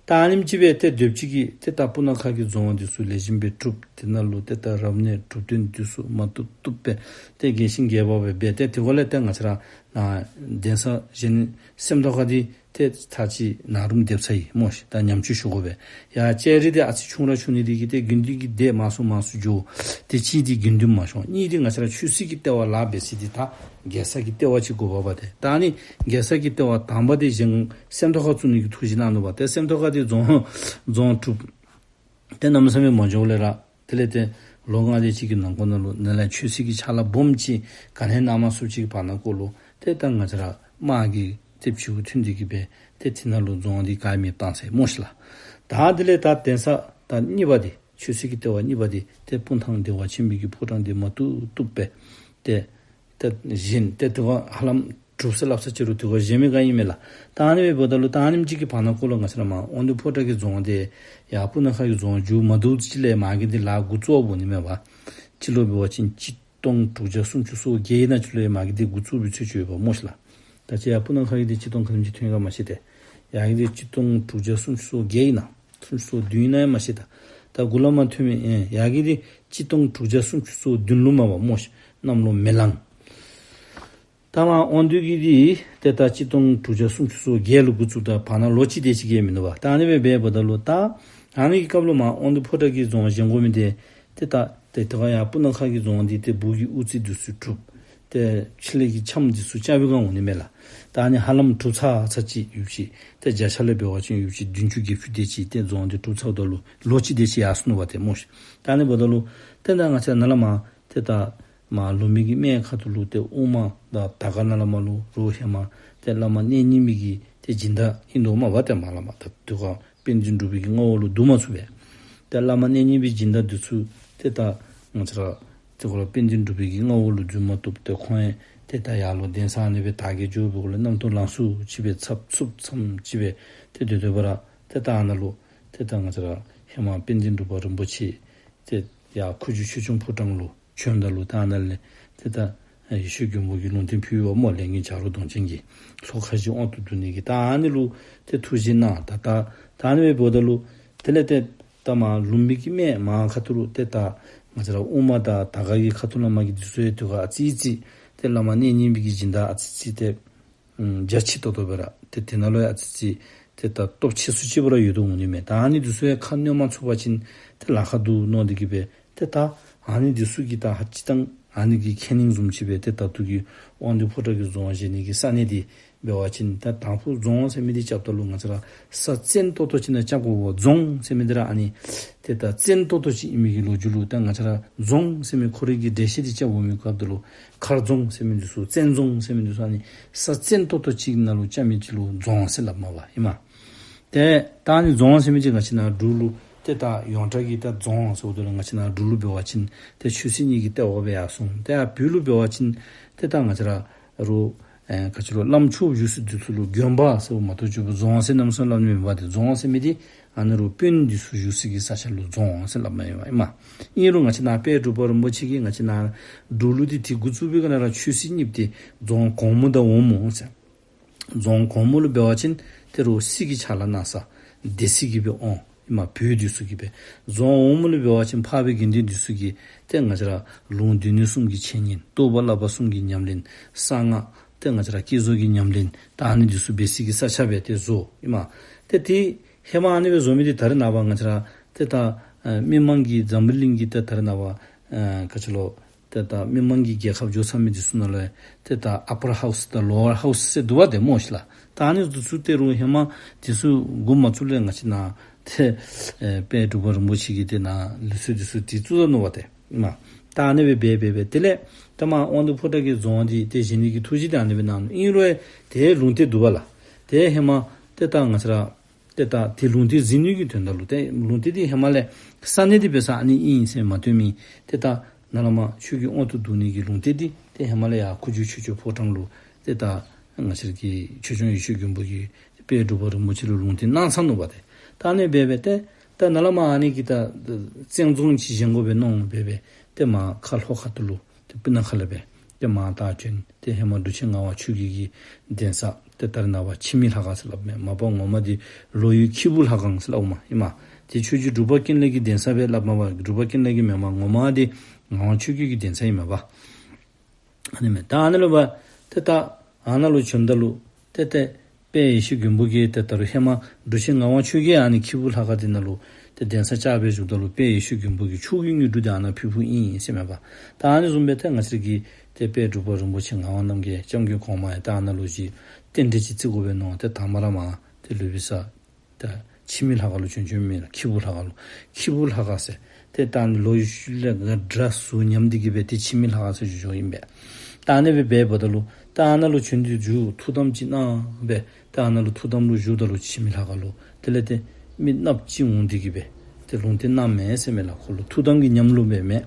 ད་ཨ་ནེམ་ཅིག་སྦེ་ཏེ་སྡོདཔ་ཅིག་གིས་ཏེ་ད་སྤུ་ན་ཁ་གི་རྫོང་འདི་ཚུ་ལེགས་ཤོམ་སྦེ་གྲུབ། དེ་ནང་ལུ་ཏེ་ད་རབ་གནས་གྲུབ་སྟོན་འདི་ཚུ་མ་བཏུབ་བཏུབ་སྦེ་ཏེ་རྒྱས་ཤིང་རྒྱས་པ་སྦེ་འབད། ཏེ་དེ་འགོ་ལས་ཏེ་ང་བཅས་ར་ནཱ་གདན་ས་གཞན་སེམས་རྟོགས་ཁ་འདི་ ཏེ་ད་ཅི་ནཱ་རུམ་སྡེབ་ཚར་ཡི་སྨོ་ཤིག། ད་ཉམས་བཅོས་ཞུ་དགོ་པས། ཡ་ལྕགས་རི་འདི་ཨ་ཙི་ཆུང་ར་ཆུང་ནི་འདི་གིས་ཏེ་དགེ་འདུན་གྱི་སྡེ་མང་སུ་མང་སུ་འགྱོ། ཏེ་གཅིག་འདི་དགེ་འདུན་མ་ཤོང་། གཉིས་འདི་ང་བཅས་ར་ཆོས་སྲིད་ཀྱི་ལྟེ་བ་ལཱ་འབད་ས་འདི་ད་རྒྱལ་ས་གི་ལྟེ་བ་ཅིག་དགོཔ་འབད་དེ། ད་ཨ་ནི་རྒྱལ་ས་གི་ལྟེ་བ་དང་པ་འདི་གཞན་སེམས་རྟོགས་ཁ་བཙུགས་ནི་གི་ཐུགས་བཞེད་གནང་ནུག་པ། ཏེ་སེམས་རྟོགས་ཁ་འདི་རྫོང་རྫོང་གྲུབ། ཏེ་གནམ་མེད་ས་མེད་མ་འགྱོཝ་ལས་ར་དེ་ལས་ཏེ་ལོ་ལྔ་དེ་ཅིག་གི་ནང་འཁོད་ནང་ལུ་ནཱ་ལས་ཆོས་སྲིད་ཀྱི་ཕྱག་ལཱ་སྦོམ་ཅིག་ག་ནི་ཡང་གནང་མ་ཚུགསཔ་ཅིག་གི་བར་ན་ཀོ་ལུ་ཏེ་ད་ང་བཅས་ར་དམག་གིས་ཏེ་ཕྱི་རུ་ཐོན་ཏེ་གི་སྦེ་ཏེ་དེ་ནང་ལུ་རྫོང་འདི་ག་ཡང་མེདཔ་བཏང་ཟེར་སྨོ་ཤིག་ལགས། ད་དེ་ལས་ད་གདན་ས་ད་གཉིས་པ་འདི་ཆོས་སྲིད་ཀྱི་ལྟེ་བ་གཉིས་པ་འདི་ཏེ་སྤུངས་ཐང་བདེ་བ་ཆེན་པོའི་གི་ཕོ་བྲང་འདི་མ་བཏུབ་བཏུབ་སྦེ་ཏེ་ཏེ་བཞེངས། ཏེ་དེ་ཁར་ཧ་ལམ་གྲུབ་ཟེར་སླབ་ས་ཅིག་རུང་དེ་ཁར་བཞེངས་མི་ག་ཨིན་མས་ལགས། ད་ཨ་ནི་སྦེ་འབདཝ་ད་ལུ་ད་ཨ་ནེམ་ཅིག་གི་བར་ན་ཀོ་ལུ་ང་བཅས་ར་མར་དབང་འདུས་ཕོ་བྲང་གི་རྫོང་འདི་ཡར་སྤུ་ན་ཁ་གི་རྫོང་མཇུག་མ་བསྡུཝ་ཅིག་ལས་མར་གྱི་འདི་ལཱ་འགོ་བཙུགས་པ་འོང་ནི་མས་པ། སྤྱི་ལོ་འབད་བ་ཅིན་གཅིག་སྟོང་དྲུག་བརྒྱ་སུམ་ཅུ་སོ་བརྒྱད་ཨིན་ན་ཅིག་ལུ་ཡང་མར་གྱི་འདི་འགོ་བཙུགས་པའི་ཚོད་ཅིག་ཡོདཔ་སྨོ་ཤིག་ལགས། ད་ཅི་ཡར་སྤུ་ན་ཁ་གི་འདི་གཅིག་སྟོང་ག་དེམ་ཅིག་ཐོན་ག་མ་ཤེས་ཏེ། ཡར་གྱི་འདི་གཅིག་སྟོང་དྲུག་བརྒྱ་སུམ་ཅུ་སོ་བརྒྱད་ཨིན་ན། སུམ་ཅུ་སོ་བདུན་ཨིན་ན་ཡང་མ་ཤེས་ད། ད་འགོ་ལས་མར་ཐོན་མི་ཨེ་ཡར་གྱི་འདི་གཅིག་སྟོང་དྲུག་བརྒྱ་སུམ་ཅུ་སོ་བདུན་ལུ་མས་པ་སྨོ་ཤིག། གནམ་ལོ་མེ་གླང་། ད་མར་དབང་འདུས་ཀྱི་འདི་ཏེ་ད་གཅིག་སྟོང་དྲུག་བརྒྱ་སུམ་ཅུ་སོ་བརྒྱད་ལུ་འགོ་བཙུགས། ད་བར་ན་ལོ་གཅིག་དེ་ཅིག་གིས་མིན་འདུག་པ། ད་ཨ་ནི་སྦེ་འབདཝ་ད་ལུ་ད་ཨ་ནི་གི་སྐབས་ལུ་མར་དབང་འདུས་ཕོ་བྲང་གི་རྫོང་བཞེངས་དགོ་མི་འདི་ཏེ་ད་ཏེ་དེ་ཁར་ཡར་སྤུ་ན་ཁ་གི་རྫོང་འདི་ཏེ་སྦུག་གི་དབུ་རྩེ་འདི་ཚུ་གྲུབ། ཏེ་ཕྱི་ལས་ཀྱི་ཁྱམས་འདི་ཚུ་རྐྱབ་པའི་སྒང་འོང་ནི་མས་ལགས། ད་ཨ་ནི་ཧ་ལམ་གྲུབ་ཚར་ཚར་ཅིག་ཡོདཔ་ཅིག། ཏེ་བརྒྱ་ཆ་ལས་འབད་བ་ཅིན་ཡོདཔ་ཅིག་བདུན་ཅུ་བརྒྱད་ཅུ་དེ་ཅིག་ཏེ་རྫོང་འདི་གྲུབ་ཚརཝ་ད་ལུ་ལོ་གཅིག་དེ་ཅིག་ཡར་སོ་ནུག་པ་ཏེ་སྨོ་ཤིག། ད་ཨ་ནི་འབདཝ་ད་ལུ་ཏེ་ད་ང་བཅས་ནཱ་ལས་མར་ཏེ་ད་མར་ལུམ་བི་གི་སྨད་ཁ་ཐུག་ལུ་ཏེ་དབུ་མ་དང་དར་དཀར་ནང་ལས་མར་ལུ་རོགས་ཧེ་མ་ཏེ་བླ་མ་གནས་རྙིང་པའི་གི་ཏེ་སྦྱིན་བདག་ཨིན་དོ་མས་པ། ཏེ་མར་ལས་མར་ད་དེ་ཁར་དཔལ་ལྡན་འབྲུག་པའི་གི་མངའ་འོག་ལུ་བསྡུ་མ་ཚུགས་པས། ཏེ་བླ་མ་གནས་རྙིང་པའི་སྦྱིན་བདག་འདི་ཚུ་ཏེ་ད་ང་བཅས་ར་དེ་ཁར་ལུ་དཔལ་ལྡན་འབྲུག་པའི་གི་མངའ་འོག་ལུ་འཛུལ་མ་བཏུབ། ཏེ་ཁོང་ཡང་ཏེ་ད་ཡར་ལུ་གདན་ས་ཨ་ནི་སྦེ་དར་རྒྱས་འགྱོ་བའི་སྐོར་ལས་རྣམ་རྟོག་ལང་ཚུ་ཅིག་སྦེ་འཚབ་འཚུབ་འཚམས་ཅིག་སྦེ་ཏེ་སྡོད་སྡོད་པ་ར་ཏེ་ད་ཨ་ནཱ་ལུ་ཏེ་ད་ང་བཅས་ར་ཧེ་མ་དཔལ་ལྡན་འབྲུག་པ་རིན་པོ་ཆེ་ཏེ་ཡར་ཁུ་བྱུག་ཆོས་སྐྱོང་ཕོ་བྲང་ལུ་བྱོནམ་ད་ལུ་ད་ཨ་ནཱ་ལས་ཏེ་ད་ཡེ་ཤེས་མགོན་པོ་གིས་ལུང་བསྟན་ཕུལ་བ་སྨོ། ལས་མགོན་བྱ་རོག་གདོང་ཅན་གྱིས་ལྷོ་ཁ་བཞི་དབང་དུ་བསྡུ་ནི་གི་ད་ཨ་ནི་ལུ་ཏེ་ཐུགས་བཞེད་གནང་། ད་ད་ད་ཨ་ནི་སྦེ་འབདཝ་ད་ལུ་དེ་ལས་ཏེ་ད་མར་ལུམ་བི་གི་སྨད་མར་ཁ་ཐུག་ལུ་ཏེ་ད་ང་བཅས་ར་དབུ་མ་དང་དར་དཀར་གྱི་ཁ་ཐུག་ལས་མར་གྱི་འདི་ཚུ་ཡང་དེ་ཁར་ཨ་ཙི་ཙི་ཏེ་བླ་མ་གནས་རྙིང་པའི་གི་སྦྱིན་བདག་ཨ་ཙི་ཙི་ཏེ་ཨམ་རྒྱ་ཆེ་ཏོག་ཏོ་སྦེ་ར་ཏེ་དེ་ནང་ལུ་ཡང་ཨ་ཙི་ཙི་ཏེ་ད་སྟོབས་ཆེ་སུ་ཅིག་སྦེ་ར་ཡོད་དོ་འོང་ནི་མས། ད་ཨ་ནི་འདི་ཚུ་ཡང་ཁ་གནོན་མ་ཚུགས་པ་ཅིན་ཏེ་ལཱ་ཁག་འདུག་མནོ་སྟེ་གི་སྦེ་ཏེ་ད་ཨ་ནི་འདི་ཚུ་གི་ད་ཧ་ཅི་ཏང་ཨ་ནི་གི་ཁས་ལེན་བཟུམ་ཅིག་སྦེ་ཏེ་ད་ལྟོ་གི་དབང་འདུས་ཕོ་བྲང་གི་རྫོང་བཞེངས་ནི་གི་ས་གནས་འདི་འབད་བ་ཅིན་ད་དང་ཕུ་རྫོང་ཟེར་མི་འདི་རྐྱབ་ད་ལུ་ང་བཅས་ར་ས་བཙན་ཏོག་ཏོ་ཅིག་ནང་རྐྱབ་དགོ་པས། རྫོང་ཟེར་མི་འདི་ར་ཨ་ནི་ཏེ་ད་བཙན་ཏོག་ཏོ་ཅིག་ཨིན་མི་གི་ལོ་རྒྱུས་ལུ་ད་ང་བཅས་ར་རྫོང་ཟེར་མི་ཁོ་རའི་གི་འགྲེལ་བཤད་འདི་རྐྱབ་འོང་མི་སྐབས་ད་ལུ་མཁར་རྫོང་ཟེར་མི་འདི་ཚུ་བཙན་རྫོང་ཟེར་མི་འདི་ཚུ་ཨ་ནི་ས་བཙན་ཏོག་ཏོ་ཅིག་ནང་ལུ་རྐྱབ་མི་ཅིག་ལུ་རྫོང་ཟེར་སླབ་མས་པ་ཨིན་མས། ཏེ་ད་ཨ་ནི་རྫོང་ཟེར་མི་འདི་ང་བཅས་ནཱ་འབྲུག་ལུ་ཏེ་ད་ཡོངས་གྲགས་ཀྱི་ད་རྫོང་ཟེརཝ་ད་ལུ་ང་བཅས་ནཱ་འབྲུག་ལུ་འབད་བ་ཅིན་ཏེ་ཆོས་སྲིད་གཉིས་ཀྱི་ལྟེ་བ་སྦེ་ཡར་སོང་། ཏེ་ཡར་བོད་ལུ་འབད་བ་ཅིན་ཏེ་ད་ང་བཅས་ར་རུ་ཨེ་ག་ཅི་ལོ་བླམ་ཆོསཔ་བཞུགས་ས་འདི་ཚུ་ལུ་དགོན་པ་ཟེརཝ་མ་གཏོགས་ཅིག་རྫོང་ཟེར་གནམ་མེད་ས་མེད་སླབ་ནི་མེད་པ། ཏེ་རྫོང་ཟེར་མི་འདི་ཨ་ནི་རུ་དཔོན་འདི་ཚུ་བཞུགས་ས་གི་ས་ཆ་ལུ་རྫོང་ཟེར་སླབ་མས་ཨིན་མས། ཨིན་རུང་ང་བཅས་ནཱ་དཔལ་འབྲུག་པ་རིན་པོ་ཆེ་གིས་ང་བཅས་ནཱ་འབྲུག་ལུ་འདི་ཏེ་འགོ་བཙུགས་པའི་སྒང་ནང་ར་ཆོས་སྲིད་གཉིས་པོ་འདི་རྫོང་གོངམ་དང་འོགམ་ཟེར། རྫོང་གོངམ་ལུ་འབད་བ་ཅིན་ཏེ་རུ་སྲིད་ཀྱི་ཕྱག་ལཱ་གནང་ས་སྡེ་སྲིད་ཀྱིས་སྦེ་འོང་ཨིན་མས། བོད་འདི་ཚུ་གིས་སྦེ། རྫོང་འོགམ་ལུ་འབད་བ་ཅིན་འཕགས་པའི་དགེ་འདུན་འདི་ཚུ་གིས་ཏེ་ང་བཅས་ར་ལུང་སྡེ་སྣོད་གསུམ་གྱི་འཆད་ཉན་རྟོགས་པ་བསླབ་པ་གསུམ་གྱི་ཉམས་ལེན་གསང་སྔགས་ཏེ་ང་བཅས་ར་བསྐྱེད་རྫོགས་ཀྱི་ཉམས་ལེན་ད་ཨ་ནི་འདི་ཚུ་འབད་ས་གི་ས་ཆ་སྦེ་ཏེ་བཟོ་ཨིན་མས། ཏེ་ཏེ་ཧེ་མ་ཨ་ནི་སྦེ་བཟོ་མི་འདི་ད་རེས་ནངས་པ་ང་བཅས་ར་ཏེ་ད་ཨ་མི་མང་གི་འཛམ་བུ་གླིང་གི་ཏེ་ད་རེས་ནངས་པ་ཨ་ག་ཅི་ལོ་ཏེ་ད་མི་མང་གི་རྒྱལ་ཁབ་འགྱོ་ཚར་མི་འདི་ཚུ་ནང་ལས་ཏེ་ད་ཨ་པར་ཧའུསི་དང་ལོ་ཝར་ཧའུསི་ཟེར་འདུག་པ་ཏེ་སྨོ་ཤིག་ལགས། ད་ཨ་ནི་འདི་ཚུ་ཏེ་རུང་ཧེ་མ་འདི་ཚུ་འགོ་མ་བཙུགས་ལས་ང་བཅས་ནཱ་ཏེ་ཨེ་དཔལ་འབྲུག་པ་རིན་པོ་ཆེ་གིས་ཏེ་ནཱ་ལུགས་སྲོལ་འདི་ཚུ་ཏེ་བཙུགས་ད་ནུག་པ་ཏེ་ཨིན་མས། ད་ཨ་ནི་སྦེ་འབད་འབད་འབད་དེ་ལས་ད་མར་དབང་འདུས་ཕོ་བྲང་གི་རྫོང་འདི་ཏེ་བཞེངས་ནི་གི་ཐུགས་བཞེད་འདི་ཨ་ནི་སྦེ་གནང་ནུག། ཨིན་རུང་ཏེ་ལུང་བསྟན་འདུག་པ་ལགས། ཏེ་ཧེ་མ་ཏེ་ད་ང་བཅས་ར་ཏེ་ད་ཏེ་ལུང་བསྟན་ཟིན་ནི་གི་དོན་དག་ལུ་ཏེ་ལུང་བསྟན་འདི་ཧེ་མ་ལས་ས་གནས་འདི་འབད་ས་ཨ་ནི་ཨིན་ཟེར་མ་སྟོན་མི་ཏེ་ད་ནཱ་ལས་མར་ཆོས་ཀྱི་དབང་དུ་བསྡུ་ནི་གི་ལུང་བསྟན་འདི་ཏེ་ཧེ་མ་ལས་ཡར་ཁུ་བྱུག་ཆོས་སྐྱོང་ཕོ་བྲང་ལུ་ཏེ་ད་ང་བཅས་ར་གི་ཆོས་སྐྱོང་ཡེ་ཤེས་མགོན་པོ་གིས་ཏེ་དཔལ་འབྲུག་པ་རིན་པོ་ཆེ་ལུ་ལུང་བསྟན་གནང་ཚར་ནུག་པ་ཏེ། ད་ཨ་ནི་སྦེ་འབད་ཏེ་ད་ནཱ་ལས་མར་ཨ་ནི་གི་ད་བཙན་རྫོང་ཅིག་བཞེངས་དགོ་པས་མནོ་སྦེ་འབད་ཏེ་མར་མཁར་ལྷོ་ཁ་ཐུག་ལུ་ཏེ་སྤུ་ན་ཁ་ལས་འབད་ཏེ་མར་ད་བྱོན་ཏེ་ཧེ་མ་འབྲུག་ཆེན་ངག་དབང་ཆོས་རྒྱལ་གྱི་གདན་ས་ཏེ་ད་རེས་ནངས་པ་འཆི་མེད་ལྷ་ཁང་ཟེར་སླབ་མས། མ་པ་ངོ་མ་འདི་ལོ་ཡུལ་ཁྱི་འབུ་ལྷ་ཁང་ཟེར་སླབ་མས་ཨིན་མས། ཏེ་ཆོས་རྗེ་འབྲུག་པ་ཀུན་ལེགས་ཀྱི་གདན་ས་སྦེ་སླབ་མས་པ། འབྲུག་པ་ཀུན་ལེགས་ཀྱི་མེན་མས། ངོ་མ་འདི་ངག་དབང་ཆོས་རྒྱལ་གྱི་གདན་ས་ཨིན་མས་པ། ཨ་ནི་མས། ད་ཨ་ནཱ་ལུ་འབད་ཏེ་ད་ཨ་ནཱ་ལུ་བྱོནམ་ད་ལུ་ཏེ་ཏེ་ དཔལ་ཡེ་ཤེས་མགོན་པོ་གིས་ཏེ་ད་རུང་ཧེ་མ་འབྲུག་ཆེན་ངག་དབང་ཆོས་རྒྱལ་ཨ་ནི་ཁྱི་འབུར་ལྷ་ཁང་འདི་ནང་ལུ་ཏེ་གདན་ས་བཅགས་སྦེ་བཞུགསཔ་ད་ལུ་དཔལ་ཡེ་ཤེས་མགོན་པོ་གིས་ཕྱོགས་ཀྱི་དངོས་གྲུབ་འདི་ཨ་ནཱ་ཕུལ་ཕུལཝ་ཨིན་ཟེར་མས་པ། ད་ཨ་ནི་བཟུམ་སྦེ་ཏེ་ང་བཅས་ཀྱི་ཏེ་དཔལ་འབྲུག་པ་རིན་པོ་ཆེ་ངག་དབང་རྣམ་རྒྱལ་སྐྱབས་མགོན་གོང་མ་ཡང་ད་ཨ་ནཱ་ལུ་ཅིག་རྟེན་འབྲེལ་ཅིག་བརྩི་དགོ་པས་མནོ་སྟེ་དང་པ་ར་མར་ཏེ་ལུས་པའི་ས་ད་འཆི་མེད་ལྷ་ཁང་ལུ་བྱོན་བྱོནམ་མས་ལགས། ཁྱི་འབུར་ལྷ་ཁང་ལུ། ཁྱི་འབུར་ལྷ་ཁང་ཟེར་ཏེ་ད་ཨ་ནི་ལོ་ཡི་ཤུལ་ལས་ང་འདྲ་ཟུག་ཉམས་ཏེ་གི་སྦེ་ཏེ་འཆི་མེད་ལྷ་ཁང་ཟེར་ཞུ་ཞུཝ་ཨིན་པས། ད་ཨ་ནི་སྦེ་འབདཝ་ད་ལུ་ད་ཨ་ནཱ་ལུ་བྱོན་ཏེ་བཞུགས་ཐུགས་དམ་ཅིག་གནང་སྦེ་ད་ཨ་ནཱ་ལུ་ཐུགས་དམ་ལུ་བཞུགསཔ་ད་ལུ་འཆི་མེད་ལྷ་ཁང་ལུ་དེ་ལས་ཏེ་མི་གནགཔོ་ཅིག་འོང་སྟེ་གི་སྦེ་ཏེ་ལུང་བསྟན་གནངམ་མས་ཟེར་མས་ལགས། ཁོ་ལུ་ཐུགས་དམ་གྱི་ཉམས་ལུ་འབད་མས།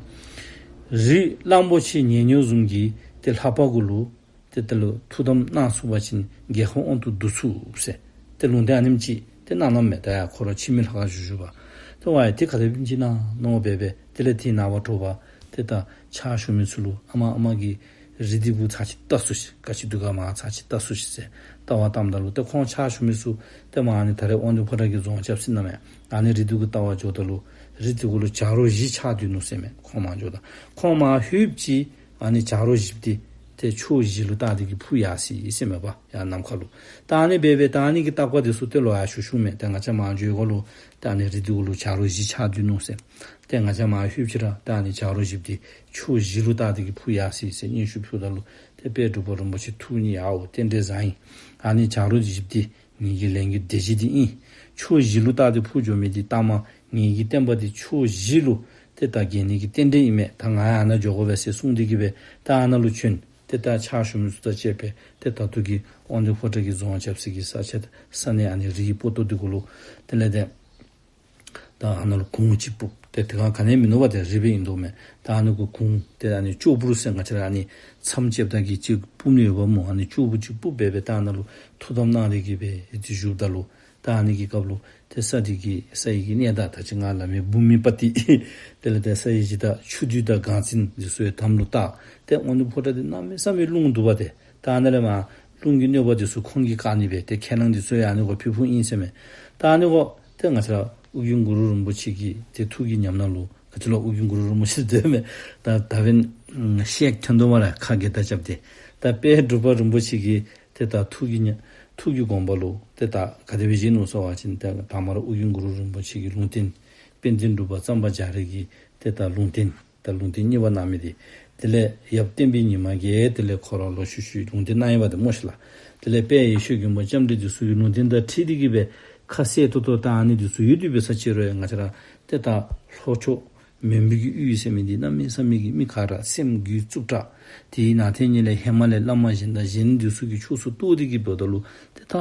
རི་གླང་པོ་ཆེ་ཉལ་ཉོག་བཟུམ་གྱི་ཏེ་ལྷ་པ་གུ་ལུ་ཏེ་དེ་ལུ་ཐུགས་དམ་གནང་ཚུགས་པ་ཅིན་རྒྱལ་ཁམས་དབང་དུ་བསྡུ་ཚུགས་ཟེར་ཏེ་ལུང་བསྟན་ཨ་ནེམ་ཅིག་ཏེ་གནང་གནངམ་མས། ད་ཡར་ཁོ་ར་འཆི་མེད་ལྷ་ཁང་བཞུགས་བཞུགས་པ། ཏེ་ཝའི་ཏེ་ག་དེ་སྦེ་ཨིན་ཅི་ན་མནོ་སྦེ་སྦེ་དེ་ལས་དེའི་ནངས་པ་དྲོ་པ་ཏེ་ད་ཕྱག་ཞུ་མི་ཚུ་ལུ་ཨ་མ་ཨ་མ་གི་རི་འདི་གུ་ཚར་ཅིག་བལྟ་སོང་ཤིག། ག་ཅི་འདུག་ག་མར་ཚར་ཅིག་བལྟ་སོང་ཤིག་ཟེར་ལྟ་བར་བཏངམ་ད་ལུ་ཏེ་ཁོང་ཕྱག་ཞུ་མི་ཚུ་ཏེ་མར་ཨ་ནི་ད་རེས་དབང་འདུས་ཕོ་བྲང་གི་རྫོང་རྐྱབ་ས་ཨིན་ན་མས། ཨ་ནི་རི་འདི་གུ་ལྟ་བར་འགྱོཝ་ད་ལུ་རི་འདི་གུ་ལུ་བྱ་རོག་བཞི་ཆགས་སྡོད་ནུག་ཟེར་མས། ཁོང་མར་འགྱོཝ་ད་ཁོང་མར་ལྷོདཔ་ཅིག་ཨ་ནི་བྱ་རོག་བཞི་འདི་ཏེ་ཕྱོགས་བཞི་ལུ་བལྟ་སྟེ་གི་འཕུར་ཡར་སོ་ཡི་ཟེར་མས་པ། ཡར་ནམ་མཁའ་ལུ། ད་ཨ་ནི་སྦེ་སྦེ་ད་ཨ་ནི་གི་བརྟག་པ་འདི་ཚུ་ཏེ་ལོག་ཡར་ཞུ་ཞུཝ་མས། ཏེ་ང་བཅས་མར་འགྱོཝ་ལུ་ད་ཨ་ནི་རི་འདི་གུ་ལུ་བྱ་རོག་བཞི་ཆགས་སྡོད་ནུག་ཟེར། ཏེ་ང་བཅས་མར་ལྷོདཔ་ཅིག་ར་ད་ཨ་ནི་བྱ་རོག་བཞི་འདི་ཕྱོགས་བཞི་ལུ་བལྟ་སྟེ་གི་འཕུར་ཡར་སོ་ཡི་ཟེར་སྙན་ཞུ་ཕུལཝ་ད་ལུ་ཏེ་དཔལ་འབྲུག་པ་རིན་པོ་ཆེ་ཐུགས་མཉེས། ཨའོ་རྟེན་འབྲེལ་བཟང་ཡི། ཨ་ནི་བྱ་རོག་བཞི་འདི་ངེ་གི་ལས་ཀྱི་སྡེ་བཞི་འདི་ཨིན། ཕྱོགས་བཞི་ལུ་བལྟ་སྟེ་འཕུར་འགྱོ་མི་འདི་ལྟ་མ་ངེ་གི་བསྟན་པ་འདི་ཕྱོགས་བཞི་ལུ་ཏེ་ད་རྒྱས་ནི་གི་རྟེན་འབྲེལ་ཨིན་མས། ད་ང་ཡང་ཨ་ནཱ་འགྱོ་དགོ་པས་ཟེར་གསུངས་ཏེ་གི་སྦེ་ད་ཨ་ནཱ་ལུ་བྱོན། ཏེ་ད་ཕྱག་ཞུ་མི་ཚུ་དང་བཅས་པའི་ཏེ་ད་ལྟོ་གི་དབང་འདུས་ཕོ་བྲང་གི་རྫོང་རྐྱབ་ས་གི་ས་ཆ་ས་གནས་ཨ་ནི་རིའི་སྤོ་ཏོ་འདི་གུ་ལུ་དེ་ལས་ཏེ་ད་ཨ་ནཱ་ལུ་གུར་ཅིག་ཕུབ། ཏེ་དེ་སྒང་ག་ནི་ཡང་མིན་ནུག་པ། ཏེ་རི་སྦེ་ཨིན་དོ་མས། ད་ཨ་ནི་གུ་གུར་ཏེ་ཨ་ནི་ཅོག་བུར་ཟེར་ང་བཅས་ར་ཨ་ནི་མཚམས་བཅདཔ་ད་གི་ཅིག་ཕུབ་ནི་ཡོདཔ་སྨོ། ཨ་ནི་ཅོག་བུ་ཅིག་ཕུབ་སྦེ་སྦེ་ད་ཨ་ནཱ་ལུ་ཐུགས་དམ་གནང་སྟེ་གི་སྦེ་ཏེ་བཞུགསཔ་ད་ལུ་ད་ཨ་ནི་གི་སྐབས་ལུ་ཏེ་ས་འདི་གི་ས་ཡི་གི་གནས་བདག་ད་ཅི་ང་སླབ་མི་བྷུ་མི་པ་ཏི་དེ་ལས་ཏེ་ས་ཡི་གཞི་བདག་ཆུ་བདུད་དང་གངས་བཙན་འདི་ཚུ་ཡང་དམ་ལུ་བཏགས། ཏེ་དབང་འདུས་ཕོ་བྲང་འདི་གནམ་མེད་ས་མེད་རླུང་འདུག་པ། ཏེ་ད་ཨ་ནཱ་ལས་མར་རླུང་གི་གནོད་པ་འདི་ཚུ་ཁོང་གིས་བཀག་ནི་སྦེ་ཏེ་ཁས་བླངས་འདི་ཚུ་ཡང་ཨ་ནི་གུ་ཕུལ་ཕུལཝ་ཨིན་ཟེར་མས། ད་ཨ་ནི་གུ་ཏེ་ང་བཅས་ར་ཨོ་རྒྱན་གུ་རུ་རིན་པོ་ཆེ་གི་ཏེ་ཐུགས་ཀྱི་ཉམས་སྣང་ལུ་ག་ཅི་ལོ་ཨོ་རྒྱན་གུ་རུ་རིན་པོ་ཆེ་འདོད་མས། ད་ད་བན་ཤེག་ཐོན་དོ་མ་ར་ཁ་གིས་ད་རྐྱབ་སྟེ། ད་དཔལ་འབྲུག་པ་རིན་པོ་ཆེ་གི་ཏེ་ད་ཐུགས་ཀྱི་ཉ་ཐུགས་ཀྱི་དགོངས་པ་ལུ་ཏེ་ད་ག་དེ་སྦེ་བཞེས་ནུག་ཟེར་བ་ཅིན་ཏེ་དང་པ་ར་ཨོ་རྒྱན་གུ་རུ་རིན་པོ་ཆེ་གི་ལུང་བསྟན། དཔལ་ལྡན་འབྲུག་པ་གཙང་པ་རྒྱ་རས་ཀྱི་ཏེ་ད་ལུང་བསྟན། ད་ལུང་བསྟན་གཉིས་པ་གནང་མི་འདི། དེ་ལས་ཡབ་བསྟན་པའི་ཉི་མ་གིས་དེ་ལས་ཁོ་ར་ལོག་ཤུལ་ཤུལ་ལུང་བསྟན་གནང་ཡི་པ་ཏེ་སྨོ་ཤིག་ལགས། དེ་ལས་དཔལ་ཡེ་ཤེས་མགོན་པོ་ལྕམ་དྲལ་འདི་ཚུ་གི་ལུང་བསྟན་དང་འཁྲིལ་ཏེ་གི་སྦེ་ཁ་གསལ་ཏོག་ཏོ་ད་ཨ་ནི་འདི་ཚུ་ཡོད་དེ་འབད་ས་ཅིག་རུང་ཡང་ང་བཅས་ར་ཏེ་ད་ལྷོ་ཕྱོགས་མོན་པའི་གི་ཡུལ་ཟེར་མི་འདི་གནམ་མེད་ས་མེད་ཀྱི་མི་ག་ར་སེམས་རྒྱུད་རྩུབ་དྲགས། དེའི་ནང་དེ་ཉིད་ལས་ཧེ་མ་ལས་བླ་མ་གཞན་དང་གཞན་འདི་ཚུ་གིས་ཕྱོགས་སུ་གཏོགས་ཏེ་གི་འབདཝ་ད་ལུ་ཏེ་ད་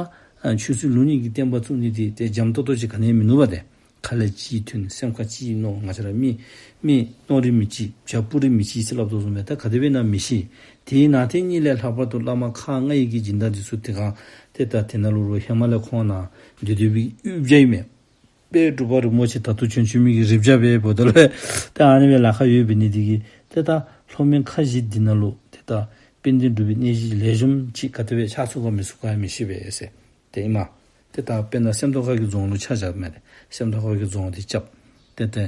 ཨ་ཆོས་སྲིད་ལུགས་གཉིས་ཀྱི་བསྟན་པ་བཙུགས་ནི་འདི་ཏེ་འཇམ་ཏོང་ཏོ་ཅིག་ག་ནི་ཡང་མིན་ནུག་པ་ཏེ། ཁ་ལས་གཅིག་ཐོན་སེམས་ཁར་གཅིག་མནོ། ང་བཅས་ར་མི་མི་མནོ་རིགས་མི་གཅིག་བྱ་སྤུ་རིས་མི་གཅིག་ཟེར་སླབ་དོ་བཟུམ་སྦེ་ད་ག་དེ་སྦེ་ཨིན་ན་མི་ཤེས། དེའི་ནང་དེ་ཉིད་ལས་ལྷག་པར་དུ་བླ་མ་ཁག་ལྔ་ཡི་གི་སྦྱིན་བདག་འདི་ཚུ་དེ་སྒང་ཏེ་ད་དེ་ནང་ལུ་རུང་ཧེ་མ་ལས་ཁོང་ནཱ་སྡོད་སྡོད་པའི་གི་གཡུས་བྱ་ཨིན་མས། དཔལ་འབྲུག་པ་རིན་པོ་ཆེ་ད་ལྟོ་བྱོན་བྱོན་མི་གི་རི་བྱ་སྦེ་འབདཝ་ད་ལུ་ཏེ་ཨ་ནི་སྦེ་ལཱ་ཁག་ཡོདཔ་འབད་ནི་འདི་གིས་ཏེ་ད་ལྷོ་མོན་ཁ་བཞི་འདི་ནང་ལུ་ཏེ་ད་དཔལ་ལྡན་འབྲུག་པའི་གནས་གཞི་ལེགས་ཤོམ་ཅིག་ག་དེ་སྦེ་ཆགས་ཚུགས་ག་མི་ཚུགས་ག་མི་ཤེས་པས་ཟེར། ཏེ་ཨིན་མས། ཏེ་ད་དཔེར་ན་སེམས་རྟོགས་ཁ་གི་རྫོང་ལུ་ཆ་བཞག་མས། སེམས་རྟོགས་ཁ་གི་རྫོང་འདི་རྐྱབ། ཏེ་ཏེ་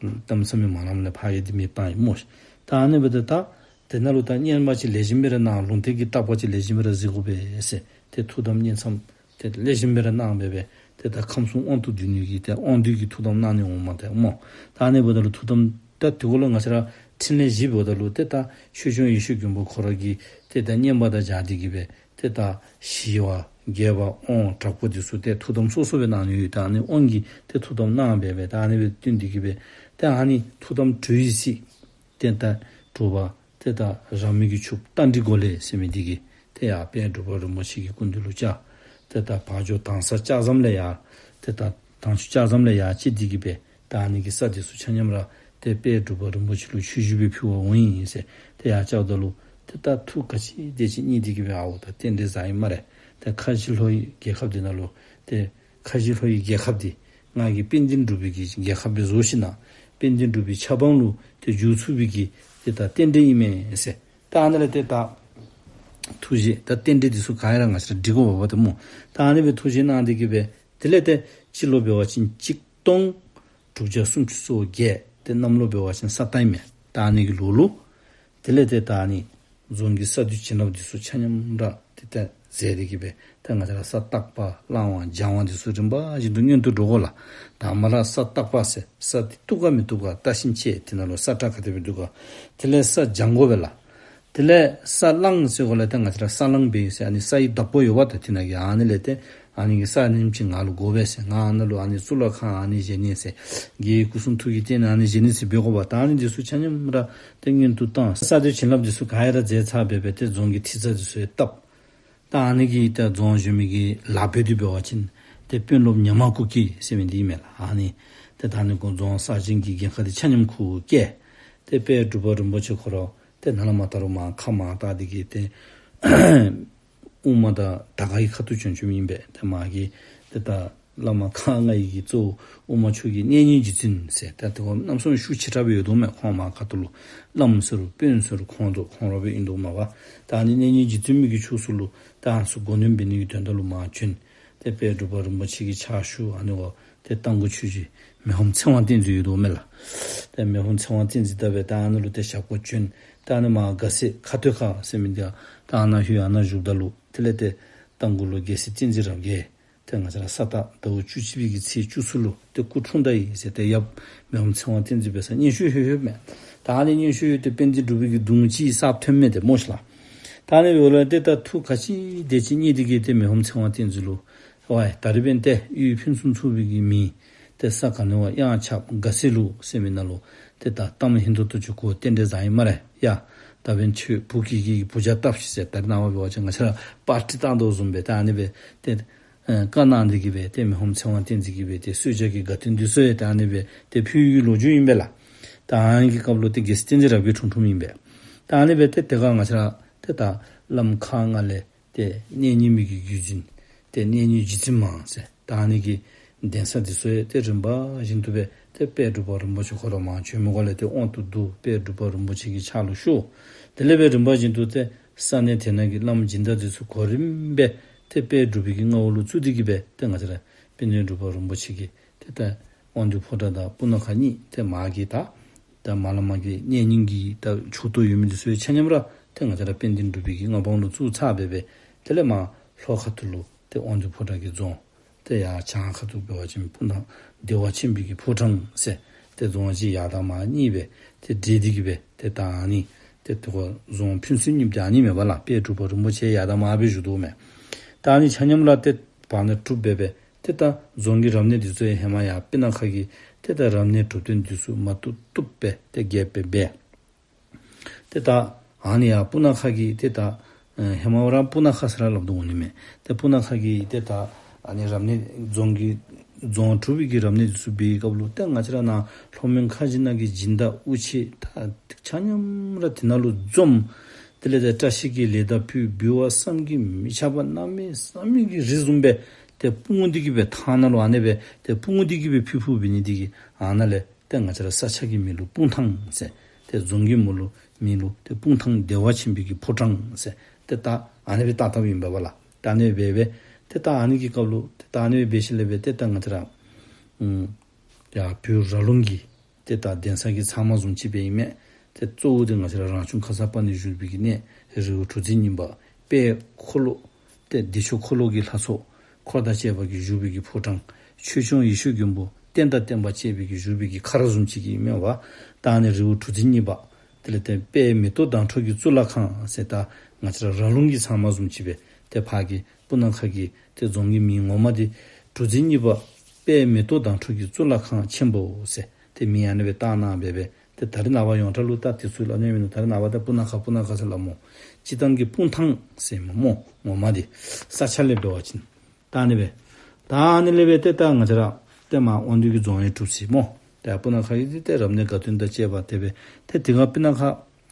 གནམ་མེད་ས་མེད་མ་ལངམ་ལས་ཕར་ཡོད་དེ་མེདཔ་བཏང་ཡི་སྨོ་ཤིག། ད་ཨ་ནི་འབདཝ་ད་ད་དེ་ནང་ལུ་ད་བསྙེན་པ་ཅིག་ལེགས་ཤོམ་སྦེ་ར་གནང་། ལུང་བསྟན་གྱི་བརྟག་པ་ཅིག་ལེགས་ཤོམ་སྦེ་ར་གཟིགས་དགོ་པས་ཟེར། ཏེ་ཐུགས་དམ་བསྙེན་མཚམས་ཏེ་ལེགས་ཤོམ་སྦེ་ར་གནང་སྦེ་སྦེ་ཏེ་ད་ཁམས་གསུམ་དབང་དུ་བསྡུ་ནི་གི་ཏེ་དབང་སྡུད་ཀྱི་ཐུགས་དམ་གནང་ནི་འོང་མས་ཏེ་སྨོ། ད་ཨ་ནི་འབདཝ་ད་ལུ་ཐུགས་དམ་ད་དེ་གུ་ལུ་ང་བཅས་ར་ཕྲིན་ལས་བཞི་འབདཝ་ད་ལུ་ཏེ་ད་ཆོས་སྐྱོང་ཡེ་ཤེས་མགོན་པོ་ཁོ་ར་གི་ཏེ་ད་བསྙེན་པ་དང་སྦྱར་ཏེ་གི་སྦེ་ཏེ་ད་ཞི་བ་རྒྱས་པ་དབང་དྲག་པོ་འདི་ཚུ་ཏེ་ཐུགས་དམ་སོ་སོ་སྦེ་གནང་ནི་ཡོད། ད་ཨ་ནི་དབང་གི་ཏེ་ཐུགས་དམ་གནང་སྦེ་སྦེ་ད་ཨ་ནི་སྦེ་བསྟུན་ཏེ་གི་སྦེ་ཏེ་ཨ་ནི་ཐུགས་དམ་གྲོལ་བའི་ཚེ་ཏེ་ད་དྲོ་པ་ཏེ་ད་རང་མོས་ཀྱི་ཕྱོགས་རྟ་མགྲིན་སྒོ་ལས་ཟེར་མི་འདི་གིས་ཏེ་ཡར་དཔལ་འབྲུག་པ་རིན་པོ་ཆེ་གི་སྐུ་མདུན་ལུ་བཅར། ཏེ་ད་བ་འཇོ་དང་ས་ལྕགས་ཟམ་ལས་ཡར་ཏེ་ད་དྭངས་ཆུ་ལྕགས་ཟམ་ལས་ཡར་བཅད་དེ་གི་སྦེ་ད་ཨ་ནི་གི་ས་འདི་ཚུ་ཆ་མཉམ་ར་ཏེ་དཔལ་འབྲུག་པ་རིན་པོ་ཆེ་ལུ་ཆོས་ཞུ་སྦེ་ཕུལ་བར་འོང་ཡི་ཟེར། ཏེ་ཡར་བཅརཝ་ད་ལུ་ཏེ་ད་ཐུགས་ག་ཅི་དེ་ཅིག་མཉེས་ཏེ་གི་སྦེ་ཨའོ་ད་རྟེན་འབྲེལ་བཟང་ཡི་སྨ་རེ། ཏེ་ཁ་བཞི་ལྷོ་ཡི་རྒྱལ་ཁབ་འདི་ནང་ལུ་ཏེ་ཁ་བཞི་ལྷོ་ཡི་རྒྱལ་ཁབ་འདི་ང་གིས་དཔལ་ལྡན་འབྲུག་པའི་གི་རྒྱལ་ཁབ་སྦེ་བཟོ་ཞིནམ་ན་དཔལ་ལྡན་འབྲུག་པའི་ཆབ་འབངས་ལུ་ཏེ་འཇུག་ཚུགས་པའི་གི་ཏེ་ད་རྟེན་འབྲེལ་ཨིན་མས་ཟེར། ད་ཨ་ནི་ལས་ཏེ་ད་ཐུགས་བཞེད་ད་རྟེན་འབྲེལ་འདི་ཚུ་ག་ར་ང་བཅས་ར་འགྲིག་དགོ་པས་ཏེ་སྨོ། ད་ཨ་ནི་སྦེ་ཐུགས་བཞེད་གནང་སྟེ་གི་སྦེ་དེ་ལས་ཏེ་སྤྱི་ལོ་འབད་བ་ཅིན་གཅིག་སྟོང་དྲུག་བརྒྱ་སུམ་ཅུ་སོ་བརྒྱད་ཏེ་གནམ་ལོ་འབད་བ་ཅིན་ས་སྟག་ཨིན་མས། ད་ཨ་ནི་གི་ལོ་ལུ་དེ་ལས་ཏེ་ད་ཨ་ནི་རྫོང་གི་ས་འདུལ་བྱིན་རླབས་འདི་ཚུ་ཆ་མཉམ་ར་ཏེ་ད་ མཛད་དེ་གི་སྦེ་ཏེ་ང་བཅས་ར་ས་བརྟག་པ་བླང་བ་སྦྱང་བ་འདི་ཚུ་རིམ་པ་བཞིན་དུ་སྔོན་དུ་འགྲོ་དགོ་ལགས། དང་པ་ར་ས་བརྟག་པ་ཟེར་ས་འདི་བཏུབ་ག་མི་བཏུབ་ག་བརྟག་ཞིབ་དཔྱད། དེ་ནང་ལུ་ས་ཁྲ་ག་དེ་སྦེ་འདུག་ག། དེ་ལས་ས་སྦྱང་དགོ་པས་ལགས། དེ་ལས་ས་བླང་ཟེར་གོ་ལས་ཏེ་ང་བཅས་ར་ས་བླང་འབད་ཡི་ཟེར་ཨ་ནི་སའི་བདག་པོ་ཡོདཔ་ད་དེ་ནང་གི་ཨ་ནི་ལས་ཏེ་ཨ་ནི་གི་ས་ཨ་ནེམ་ཅིག་ང་ལུ་དགོ་པས་ཟེར་ང་ཨ་ནཱ་ལུ་ཨ་ནི་གཙུག་ལག་ཁང་ཨ་ནི་བཞེངས་ནི་ཟེར་རྒྱལ་བའི་སྐུ་གསུང་ཐུགས་ཀྱི་རྟེན་ཨ་ནི་བཞེངས་ནི་ཟེར་འབད་དགོཔ་ད་ཨ་ནི་འདི་ཚུ་ཆ་མཉམ་ར་ཏེ་སྔོན་དུ་བཏང་། ས་དེ་བྱིན་རླབས་འདི་ཚུ་ག་ར་མཛད་ཚར་སྦེ་སྦེ་ཏེ་རྫོང་གི་ཐིག་རྩ་འདི་ཚུ་ཡང་བཏབ། ད་ཨ་ནི་གི་ད་རྫོང་གཞོན་མི་གི་ལཱ་འབད་དེ་འབད་བ་ཅིན་ཏེ་དཔོན་སློབ་ཉ་མ་ཀུ་ཀི་ཟེར་མི་འདི་ཨིན་མས་ལགས། ཨ་ནི་ཏེ་ད་ཨ་ནི་ཁོང་རྫོང་གསར་བཞེངས་ཀྱི་འགན་ཁག་འདི་ཆ་མཉམ་ཁོ་བཀལ། ཏེ་དཔལ་འབྲུག་པ་རིན་པོ་ཆེ་ཁོ་ར་ཏེ་ནཱ་ལས་མར་ད་རུང་མར་ཁ་མར་བལྟ་སྟེ་གི་ཏེ་དབུ་མ་དང་དར་དཀར་གྱི་ཁ་ཐུག་བྱོན་བྱོནམ་ཨིན་པས། ཏེ་མ་གི་ཏེ་ད་བླ་མ་ཁག་ལྔ་ཡི་གི་གཙོ་བོ་དབུ་མ་ཆོས་ཀྱི་གནས་རྙིང་རྗེ་བཙུན་ཟེར་ད་ཏེ་ཁོང་རྣམ་གསུམ་ཤུགས་ཆེ་དྲགས་སྦེ་ཡོད་དོ་མས། ཁོང་མར་ཁ་ཐུག་ལུ་བླམ་ཟེར་རུང་དཔོན་ཟེར་རུང་ཁོང་དོ་ཁོང་ར་སྦེ་ཨིན་དོ་མས་པ། ད་ཨ་ནི་གནས་རྙིང་རྗེ་བཙུན་མི་གི་ཕྱོགས་སུ་ལུ་ད་ཨ་ནི་ཚུ་མགོ་གནོན་འབད་ནི་གི་དོན་དག་ལུ་མར་བྱོན། ཏེ་དཔལ་འབྲུག་པ་རིན་པོ་ཆེ་གི་ཕྱག་ཞུ་ཨ་ནི་འོ་ཏེ་རྟ་མགོ་ཆོས་རྗེ་མི་ཕམ་ཚེ་དབང་བསྟན་འཛིན་ཡོད་དོ་མས་ལགས། ཏེ་མི་ཕམ་ཚེ་དབང་བསྟན་འཛིན་ད་སྦེ་ད་ཨ་ནི་ལུ་ཏེ་ཞབས་སྐོར་བྱོན། ད་ཨ་ནི་མར་དགའ་སེ་ཁ་སྟོད་ཁ་ཟེར་མི་འདི་ཡང་ད་ཨ་ནཱ་ལྷོད་ཨ་ནཱ་བཞུགསཔ་ད་ལུ་དེ་ལས་ཏེ་རྟ་མགོ་ལུ་རྒྱལ་སྲས་བསྟན་འཛིན་རབ་རྒྱས་ཏེ་ང་བཅས་ར་ས་སྟག་ཟླཝ་བཅུ་གཅིག་པའི་གི་ཚེས་བཅུ་གསུམ་ལུ་ཏེ་སྐུ་འཁྲུངས་ད་ཡི་ཟེར་ཏེ་ཡབ་མི་ཕམ་ཚེ་དབང་བསྟན་འཛིན་འབད་ས་སྙན་ཞུ་ལྷོད་ལྷོདཔ་མས། ད་ཨ་ནི་སྙན་ཞུ་ལྷོད་ཏེ་དཔལ་ལྡན་འབྲུག་པའི་གི་གདུང་ཅིག་གསརཔ་ཐོནམ་མས་ཏེ་སྨོ་ཤི་ལགས། ད་ཨ་ནི་འབདཝ་ལས་ཏེ་ད་ཐུགས་ག་ཅི་དེ་ཅི་མཉེས་ཏེ་གི་ཏེ་མི་ཕམ་ཚེ་དབང་བསྟན་འཛིན་ལུ་ཝའི་ད་རིས་འབདན་ཏེ་གཡུས་ཕུན་སུམ་ཚོགས་པའི་གི་མི་ཏེ་ས་ག་ནི་བ་གཡང་ཆགས་དགའ་སེ་ལུ་ཟེར་མི་ནང་ལུ་ཏེ་ད་གཏམ་ཧིང་ཐོག་ཏུ་ཅིག་གོ་རྟེན་འབྲེལ་བཟང་ཡི་སྨ་རེ། ཡ་ད་འབདན་ཁྱོད་བུ་སྐྱེས་ཀྱི་བུ་ཇ་བཏབ་ཤིག་ཟེར་ད་རེས་ནངས་པ་འབད་བ་ཅིན་ང་བཅས་ར་པར་ཊི་བཏང་དོ་བཟུམ་སྦེ་ད་ཨ་ནི་སྦེ་ཏེ་ཨེ་བཀའ་གནང་སྟེ་གི་སྦེ་ཏེ་མི་ཕམ་ཚེ་དབང་བསྟན་འཛིན་གྱིས་སྦེ་ཏེ་གསོལ་ཇ་གི་དགའ་སྟོན་འདི་ཚུ་ཡང་ད་ཨ་ནི་སྦེ་ཏེ་ཕུལ་བའི་ལོ་རྒྱུས་ཨིན་པས་ལགས། ད་ཨ་ནི་གི་སྐབས་ལུ་ཏེ་རྒྱལ་སྲས་བསྟན་འཛིན་རབ་རྒྱས་འཁྲུངས་འཁྲུངསམ་ཨིན་པས། ད་ཨ་ནི་སྦེ་ཏེ་དེ་ཁར་ང་བཅས་ར་ཏེ་ད་བླམ་ཁག་ལྔ་ལས་ཏེ་གནས་རྙིང་མི་གི་བརྒྱུད་འཛིན་ཏེ་གནས་རྙིང་རྗེ་བཙུན་མ་ཟེར་ད་ཨ་ནི་གི་གདན་ས་འདི་ཚུ་ཡང་ཏེ་རིམ་པ་བཞིན་དུ་སྦེ་ཏེ་དཔལ་འབྲུག་པ་རིན་པོ་ཆེ་ཁོ་ར་མར་བྱོན་མི་འགོ་ལས་ཏེ་དབང་དུ་བསྡུ། དཔལ་འབྲུག་པ་རིན་པོ་ཆེ་གི་ཕྱག་ལུ་ཞུ། དེ་ལས་སྦེ་རིམ་པ་བཞིན་དུ་ཏེ་ས་གནས་དེ་ནང་གི་བླམ་སྦྱིན་བདག་འདི་ཚུ་གོ་རིམ་སྦེ་ཏེ་དཔལ་འབྲུག་པའི་གི་མངའ་འོག་ལུ་བཙུགས་ཏེ་གི་སྦེ་ཏེ་ང་བཅས་ར་དཔལ་ལྡན་འབྲུག་པ་རིན་པོ་ཆེ་གིས་ཏེ་ད་དབང་འདུས་ཕོ་བྲང་དང་སྤུ་ན་ཁ་གཉིས་ཏེ་མ་གི་ད་ད་མ་ལ་མ་གི་གནས་རྙིང་གི་ད་ཕྱོགས་གཏོགས་ཡོད་མི་འདི་ཚུ་ཡང་ཆ་མཉམ་ར་ཏེ་ང་བཅས་ར་དཔལ་ལྡན་འབྲུག་པའི་གི་མངའ་འོག་ལུ་བཙུགས་ཚར་སྦེ་སྦེ་དེ་ལས་མར་ལྷོ་ཁ་ཐུག་ལུ་ཏེ་དབང་འདུས་ཕོ་བྲང་གི་རྫོང་ཏེ་ཡར་བྱང་ཁ་ཐུག་འབད་བ་ཅིན་སྤུ་ན་བདེ་བ་ཆེན་པོའི་གི་ཕོ་བྲང་ཟེར་ཏེ་རྫོང་གཅིག་ཡར་དང་མར་གཉིས་སྦེ་ཏེ་འབྲེལ་ཏེ་གི་སྦེ་ཏེ་ད་ཨ་ནི་ཏེ་ཏེ་ཁོ་རྫོང་ཕུན་སུམ་གཉིས་པ་ཨ་ནི་མེན་པ་ལགས། དཔལ་འབྲུག་པ་རིན་པོ་ཆེ་ཡར་དང་མར་སྦེ་བཞུགས་དོ་མས། ད་ཨ་ནི་ཆ་མཉམ་ར་ཏེ་བར་ན་གྲུབ་སྦེ་སྦེ་ཏེ་ད་རྫོང་གི་རབ་གནས་འདི་ཚུ་ཡང་ཧེ་མ་ཡར་སྤུ་ན་ཁ་གི་ཏེ་ད་རབ་གནས་གྲུབ་སྟོན་འདི་ཚུ་མ་བཏུབ་བཏུབ་སྦེ་ཏེ་རྒྱས་སྦེ་སྦེ་ཏེ་ད་ཨ་ནི་ཡར་སྤུ་ན་ཁ་གི་ཏེ་ད་ཨེ་ཧེ་མ་ར་སྤུ་ན་ཁ་ཟེར་ར་སླབ་དོ་འོང་ནི་མས། ཏེ་སྤུ་ན་ཁ་གི་ཏེ་ད་ཨ་ནི་རབ་གནས་རྫོང་གི་རྫོང་གྲུབ་པའི་གི་རབ་གནས་འདི་ཚུ་འབད་བའི་སྐབས་ལུ་ཏེ་ང་བཅས་ར་ནཱ་ལྷོ་མོན་ཁ་བཞི་ནང་གི་སྦྱིན་བདག་དབུ་ཆེ་ད་ཆ་མཉམ་ར་དེ་ནང་ལུ་འཛོམས། དེ་ལས་ཏེ་བཀྲ་ཤིས་ཀྱི་ལས་དང་ཕུལ། འབུལ་བ་བསམ་གྱིས་མི་ཁྱབ་པ་གནམ་མེད་ས་མེད་ཀྱི་རི་བཟུམ་སྦེ་ཏེ་སྤུངས་ཏེ་གི་སྦེ་ཐང་ནང་ལུ་ཨ་ནི་སྦེ་ཏེ་སྤུངས་ཏེ་གི་སྦེ་ཕུལ་ཕུལཝ་འབད་ནི་འདི་གིས་ཨ་ནཱ་ལས་ཏེ་ང་བཅས་ར་ས་ཆ་གི་མིང་ལུ་སྤུངས་ཐང་ཟེར། ཏེ་རྫོང་གི་མིང་ལུ་མིང་ལུ་ཏེ་སྤུངས་ཐང་བདེ་བ་ཆེན་པོའི་གི་ཕོ་བྲང་ཟེར་ཏེ་ད་ཨ་ནི་སྦེ་བཏགས་བཏགསཔ་ཨིན་པས་ལགས། ད་ཨ་ནི་སྦེ་སྦེ་ཏེ་ད་ཨ་ནི་གི་སྐབས་ལུ་ཏེ་ད་ཨ་ནི་སྦེ་འབད་ཞིནམ་ལས་སྦེ་ཏེ་ད་ང་བཅས་ར་ཨུམ་ཡར་བོད་ར་ལུང་གི་ཏེ་ད་གདན་ས་གི་ཚབ་མ་བཟུམ་ཅིག་སྦེ་ཨིན་མས། ཏེ་གཙོ་བོ་འདི་ང་བཅས་ར་རང་བྱུང་ཁརྶ་པཱ་ཎི་བཞུགས་པའི་གི་གནས་རི་བོ་གྲུ་འཛིན་གཉིས་པ་དཔལ་འཁོར་ལོ་ཏེ་བདེ་མཆོག་འཁོར་ལོ་གི་ལྷ་ཚོགས་འཁོར་དང་བཅས་པ་གིས་བཞུགས་པའི་གི་ཕོ་བྲང་ཆོས་སྐྱོང་ཡེ་ཤེས་མགོན་པོ་རྟེན་དང་བརྟེན་པ་བཅས་པའི་གི་བཞུགས་པའི་གི་ཁ་ར་བཟུམ་ཅིག་ཨིན་མས་པ། ད་ཨ་ནི་རི་བོ་གྲུ་འཛིན་གཉིས་པ་དེ་ལས་ཏེ་དཔལ་མེ་ཏོག་མདངས་འཕྲོག་གི་གཙུག་ལག་ཁང་ཟེར་ད་ང་བཅས་ར་ར་ལུང་གི་ཚབ་མ་བཟུམ་ཅིག་སྦེ་ཏེ་ཕར་གི་སྤུ་ན་ཁ་གི་ཏེ་རྫོང་གི་མིང་ངོ་མ་འདི་གྲུ་འཛིན་གཉིས་པ་དཔལ་མེ་ཏོག་མདངས་འཕྲོག་གི་གཙུག་ལག་ཁང་ཆེན་པོ་ཟེར་ཏེ་མིང་ཨ་ནི་སྦེ་བཏགས་གནང་སྦེ་སྦེ་ཏེ་ད་རེས་ནངས་པ་ཡོངས་གྲགས་ལུ་ད་དེ་ཚུ་སླབ་ནི་མིན་ནུག། ད་རེས་ནངས་པ་ད་སྤུ་ན་ཁ་སྤུ་ན་ཁ་ཟེར་སླབ་སྨོ། སྤྱིར་བཏང་གི་སྤུངས་ཐང་ཟེར་སྨོ་སྨོ་ངོ་མ་འདི་ས་ཆ་ལས་འབད་བ་ཅིན། ད་ཨ་ནི་སྦེ་ད་ཨ་ནི་ལས་སྦེ་ཏེ་ད་ང་བཅས་ར་ཏེ་མར་དབང་འདུས་ཀྱི་རྫོང་ཡང་གྲུབ་ཅི་སྨོ། ཏེ་སྤུ་ན་ཁ་གི་ཏེ་རབ་གནས་དགའ་སྟོན་དང་བཅས་པ་དེ་སྦེ་ཏེ་དེ་ཁར་སྤུ་ན་ཁ་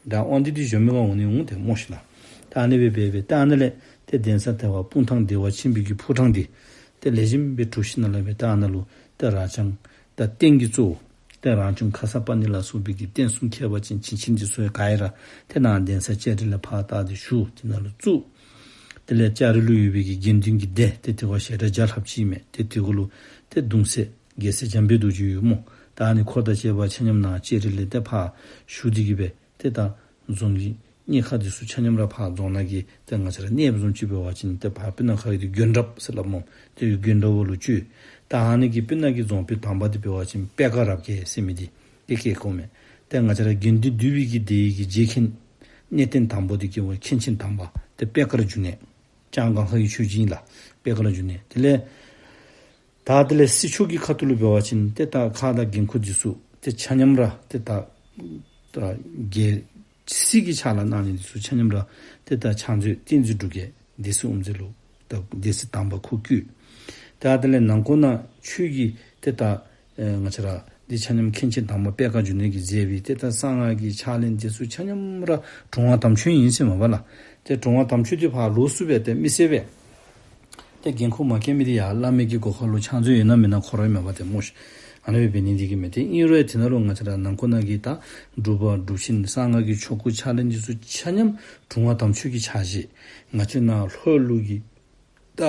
ད་དབང་འདུས་འདི་གཞོན་མི་ག་འོང་ནི་འོང་ཏེ་སྨོ་ཤི་ལགས། ད་ཨ་ནི་སྦེ་སྦེ་སྦེ་ད་ཨ་ནི་ལས་ཏེ་གདན་ས་དེ་བ་སྤུངས་ཐང་བདེ་བ་ཆེན་པོའི་གི་ཕོ་བྲང་འདི་ཏེ་ལེགས་ཤོམ་སྦེ་གྲུབ་ཞིནམ་ལས་སྦེ་ད་ཨ་ནཱ་ལུ་ཏེ་རང་བྱུང་ད་རྟེན་གྱི་གཙོ་བོ་ཏེ་རང་བྱུང་ཁརྶ་པཱ་ཎི་ལ་སོགས་པའི་གི་རྟེན་གསུམ་ཁྱད་པར་ཅན་བྱིན་ཆེན་འདི་ཚུ་ཡང་ག་ར་ཏེ་ནཱ་གདན་ས་ལྕགས་རི་ལས་ཕར་བཏགས་ཏེ་བཞུགས་ཏེ་ནཱ་ལུ་བཙུགས། དེ་ལས་ལྕགས་རི་ལུ་ཡོད་པའི་གི་དགེ་འདུན་གྱི་སྡེ་ཏེ་དེ་བ་ཞལ་གྲངས་བརྒྱ་ལྷགཔ་ཅིག་མས། ཏེ་དེ་གུ་ལུ་ཏེ་གདུང་སྲས་རྒྱལ་སྲས་འཇམ་དཔལ་རྡོ་རྗེ་ཡོད་སྨོ། ད་ཨ་ནི་འཁོར་དང་བཅས་པ་ཆ་མཉམ་ནཱ་ལྕགས་རི་ལས་ཏེ་ཕར་ཞུ་སྟེ་གི་སྦེ་ཏེ་ད་རྫོང་གི་ གཉེར་ཁ་འདི་ཚུ་ཆ་མཉམ་ར་ཕར་རྫོང་ནང་གི་ཏེ་ང་བཅས་ར་གནས་བཟུམ་ཅིག་འབད་བ་ཅིན་ཏེ་ཕར་སྤུ་ན་ཁ་གི་དགོན་གྲྭ་ཟེར་སླབ་སྨོ། ཏེ་དགོན་གྲྭ་བ་ལུ་བཅོལ། ད་ཨ་ནི་གི་སྤུ་ན་གི་རྫོང་དཔོན་དང་པ་འདི་འབད་བ་ཅིན་པད་དཀར་རབ་རྒྱས་ཟེར་མི་འདི་ཏེ་བསྐོ་བསྐོཝ་མས། ཏེ་ང་བཅས་ར་དགེ་འདུན་འདུས་པའི་གི་སྡེ་ཡི་གི་རྗེ་མཁན་གནས་བརྟན་དང་པོ་འདི་གི་མཁན་ཆེན་དང་པ་ཏེ་པད་དཀར་འབྱུང་གནས། ལྕང་སྒང་ཁ་གི་ཆོས་རྗེ་ཨིན་ལགས། པད་དཀར་འབྱུང་གནས། དེ་ལས་ད་དེ་ལས་སྲིད་ཕྱོགས་ཀྱི་ཁ་ཐུག་ལུ་འབད་བ་ཅིན་ཏེ་ད་ཁག་དང་འགན་ཁུར་འདི་ཚུ་ཏེ་ཆ་མཉམ་ར་ཏེ་ད་ད་རྒྱལ་སྲིད་ཀྱི་ཕྱག་ལཱ་གནང་ནི་འདི་ཚུ་ཆ་མཉམ་ར་ཏེ་ད་ཕྱག་མཛོད་བསྟན་འཛིན་འབྲུག་རྒྱས་སྡེ་སྲིད་དབུ་མཛད་ལུ་ད་སྡེ་སྲིད་དང་པ་ཁོ་བསྐོས། ད་དེ་ལས་ནང་འཁོད་ནང་ཆོས་ཀྱི་ཏེ་ད་ཨེ་ང་བཅས་ར་འདི་ཆ་མཉམ་མཁན་ཆེན་དང་པ་པད་དཀར་འབྱུང་གནས་ཀྱིས་མཛད་པའི་ཏེ་ད་གསང་སྔགས་ཀྱི་ཕྱག་ལེན་འདི་ཚུ་ཆ་མཉམ་ར་དྲུང་པ་དམ་ཆོས་ཨིན་ཟེར་མས་པ་ལགས། ཏེ་དྲུང་པ་དམ་ཆོས་འདི་ཕར་ལོགས་སུ་སྦེ་ཏེ་མི་སེར་སྦེ་ཏེ་འགན་ཁུར་མ་བཀལ་མི་འདི་ཡར་བླ་མའི་གི་སྒོ་ཁ་ལུ་ཕྱག་མཛོད་ཡོད་ན་མེད་ན་ཁོ་ར་མས་པ་ཏེ་སྨོ་ཤིག། ཨ་ནི་སྦེ་འབད་ནི་འདི་གིས་མས། ཏེ་ཨིན་རུང་ཡང་དེ་ནང་ལུ་ང་བཅས་ར་ནང་འཁོད་ནང་གི་ད་སྒྲུབ་པ་སྒྲུབ་ཆེན་གསང་སྔགས་ཀྱི་ཆོ་ག་ཕྱག་ལེན་འདི་ཚུ་ཆ་མཉམ་དྲུང་པ་དམ་ཆོས་ཀྱི་ཕྱག་བཞེས། ང་བཅས་ནཱ་ལྷོ་ལུགས་ཀྱི་ད་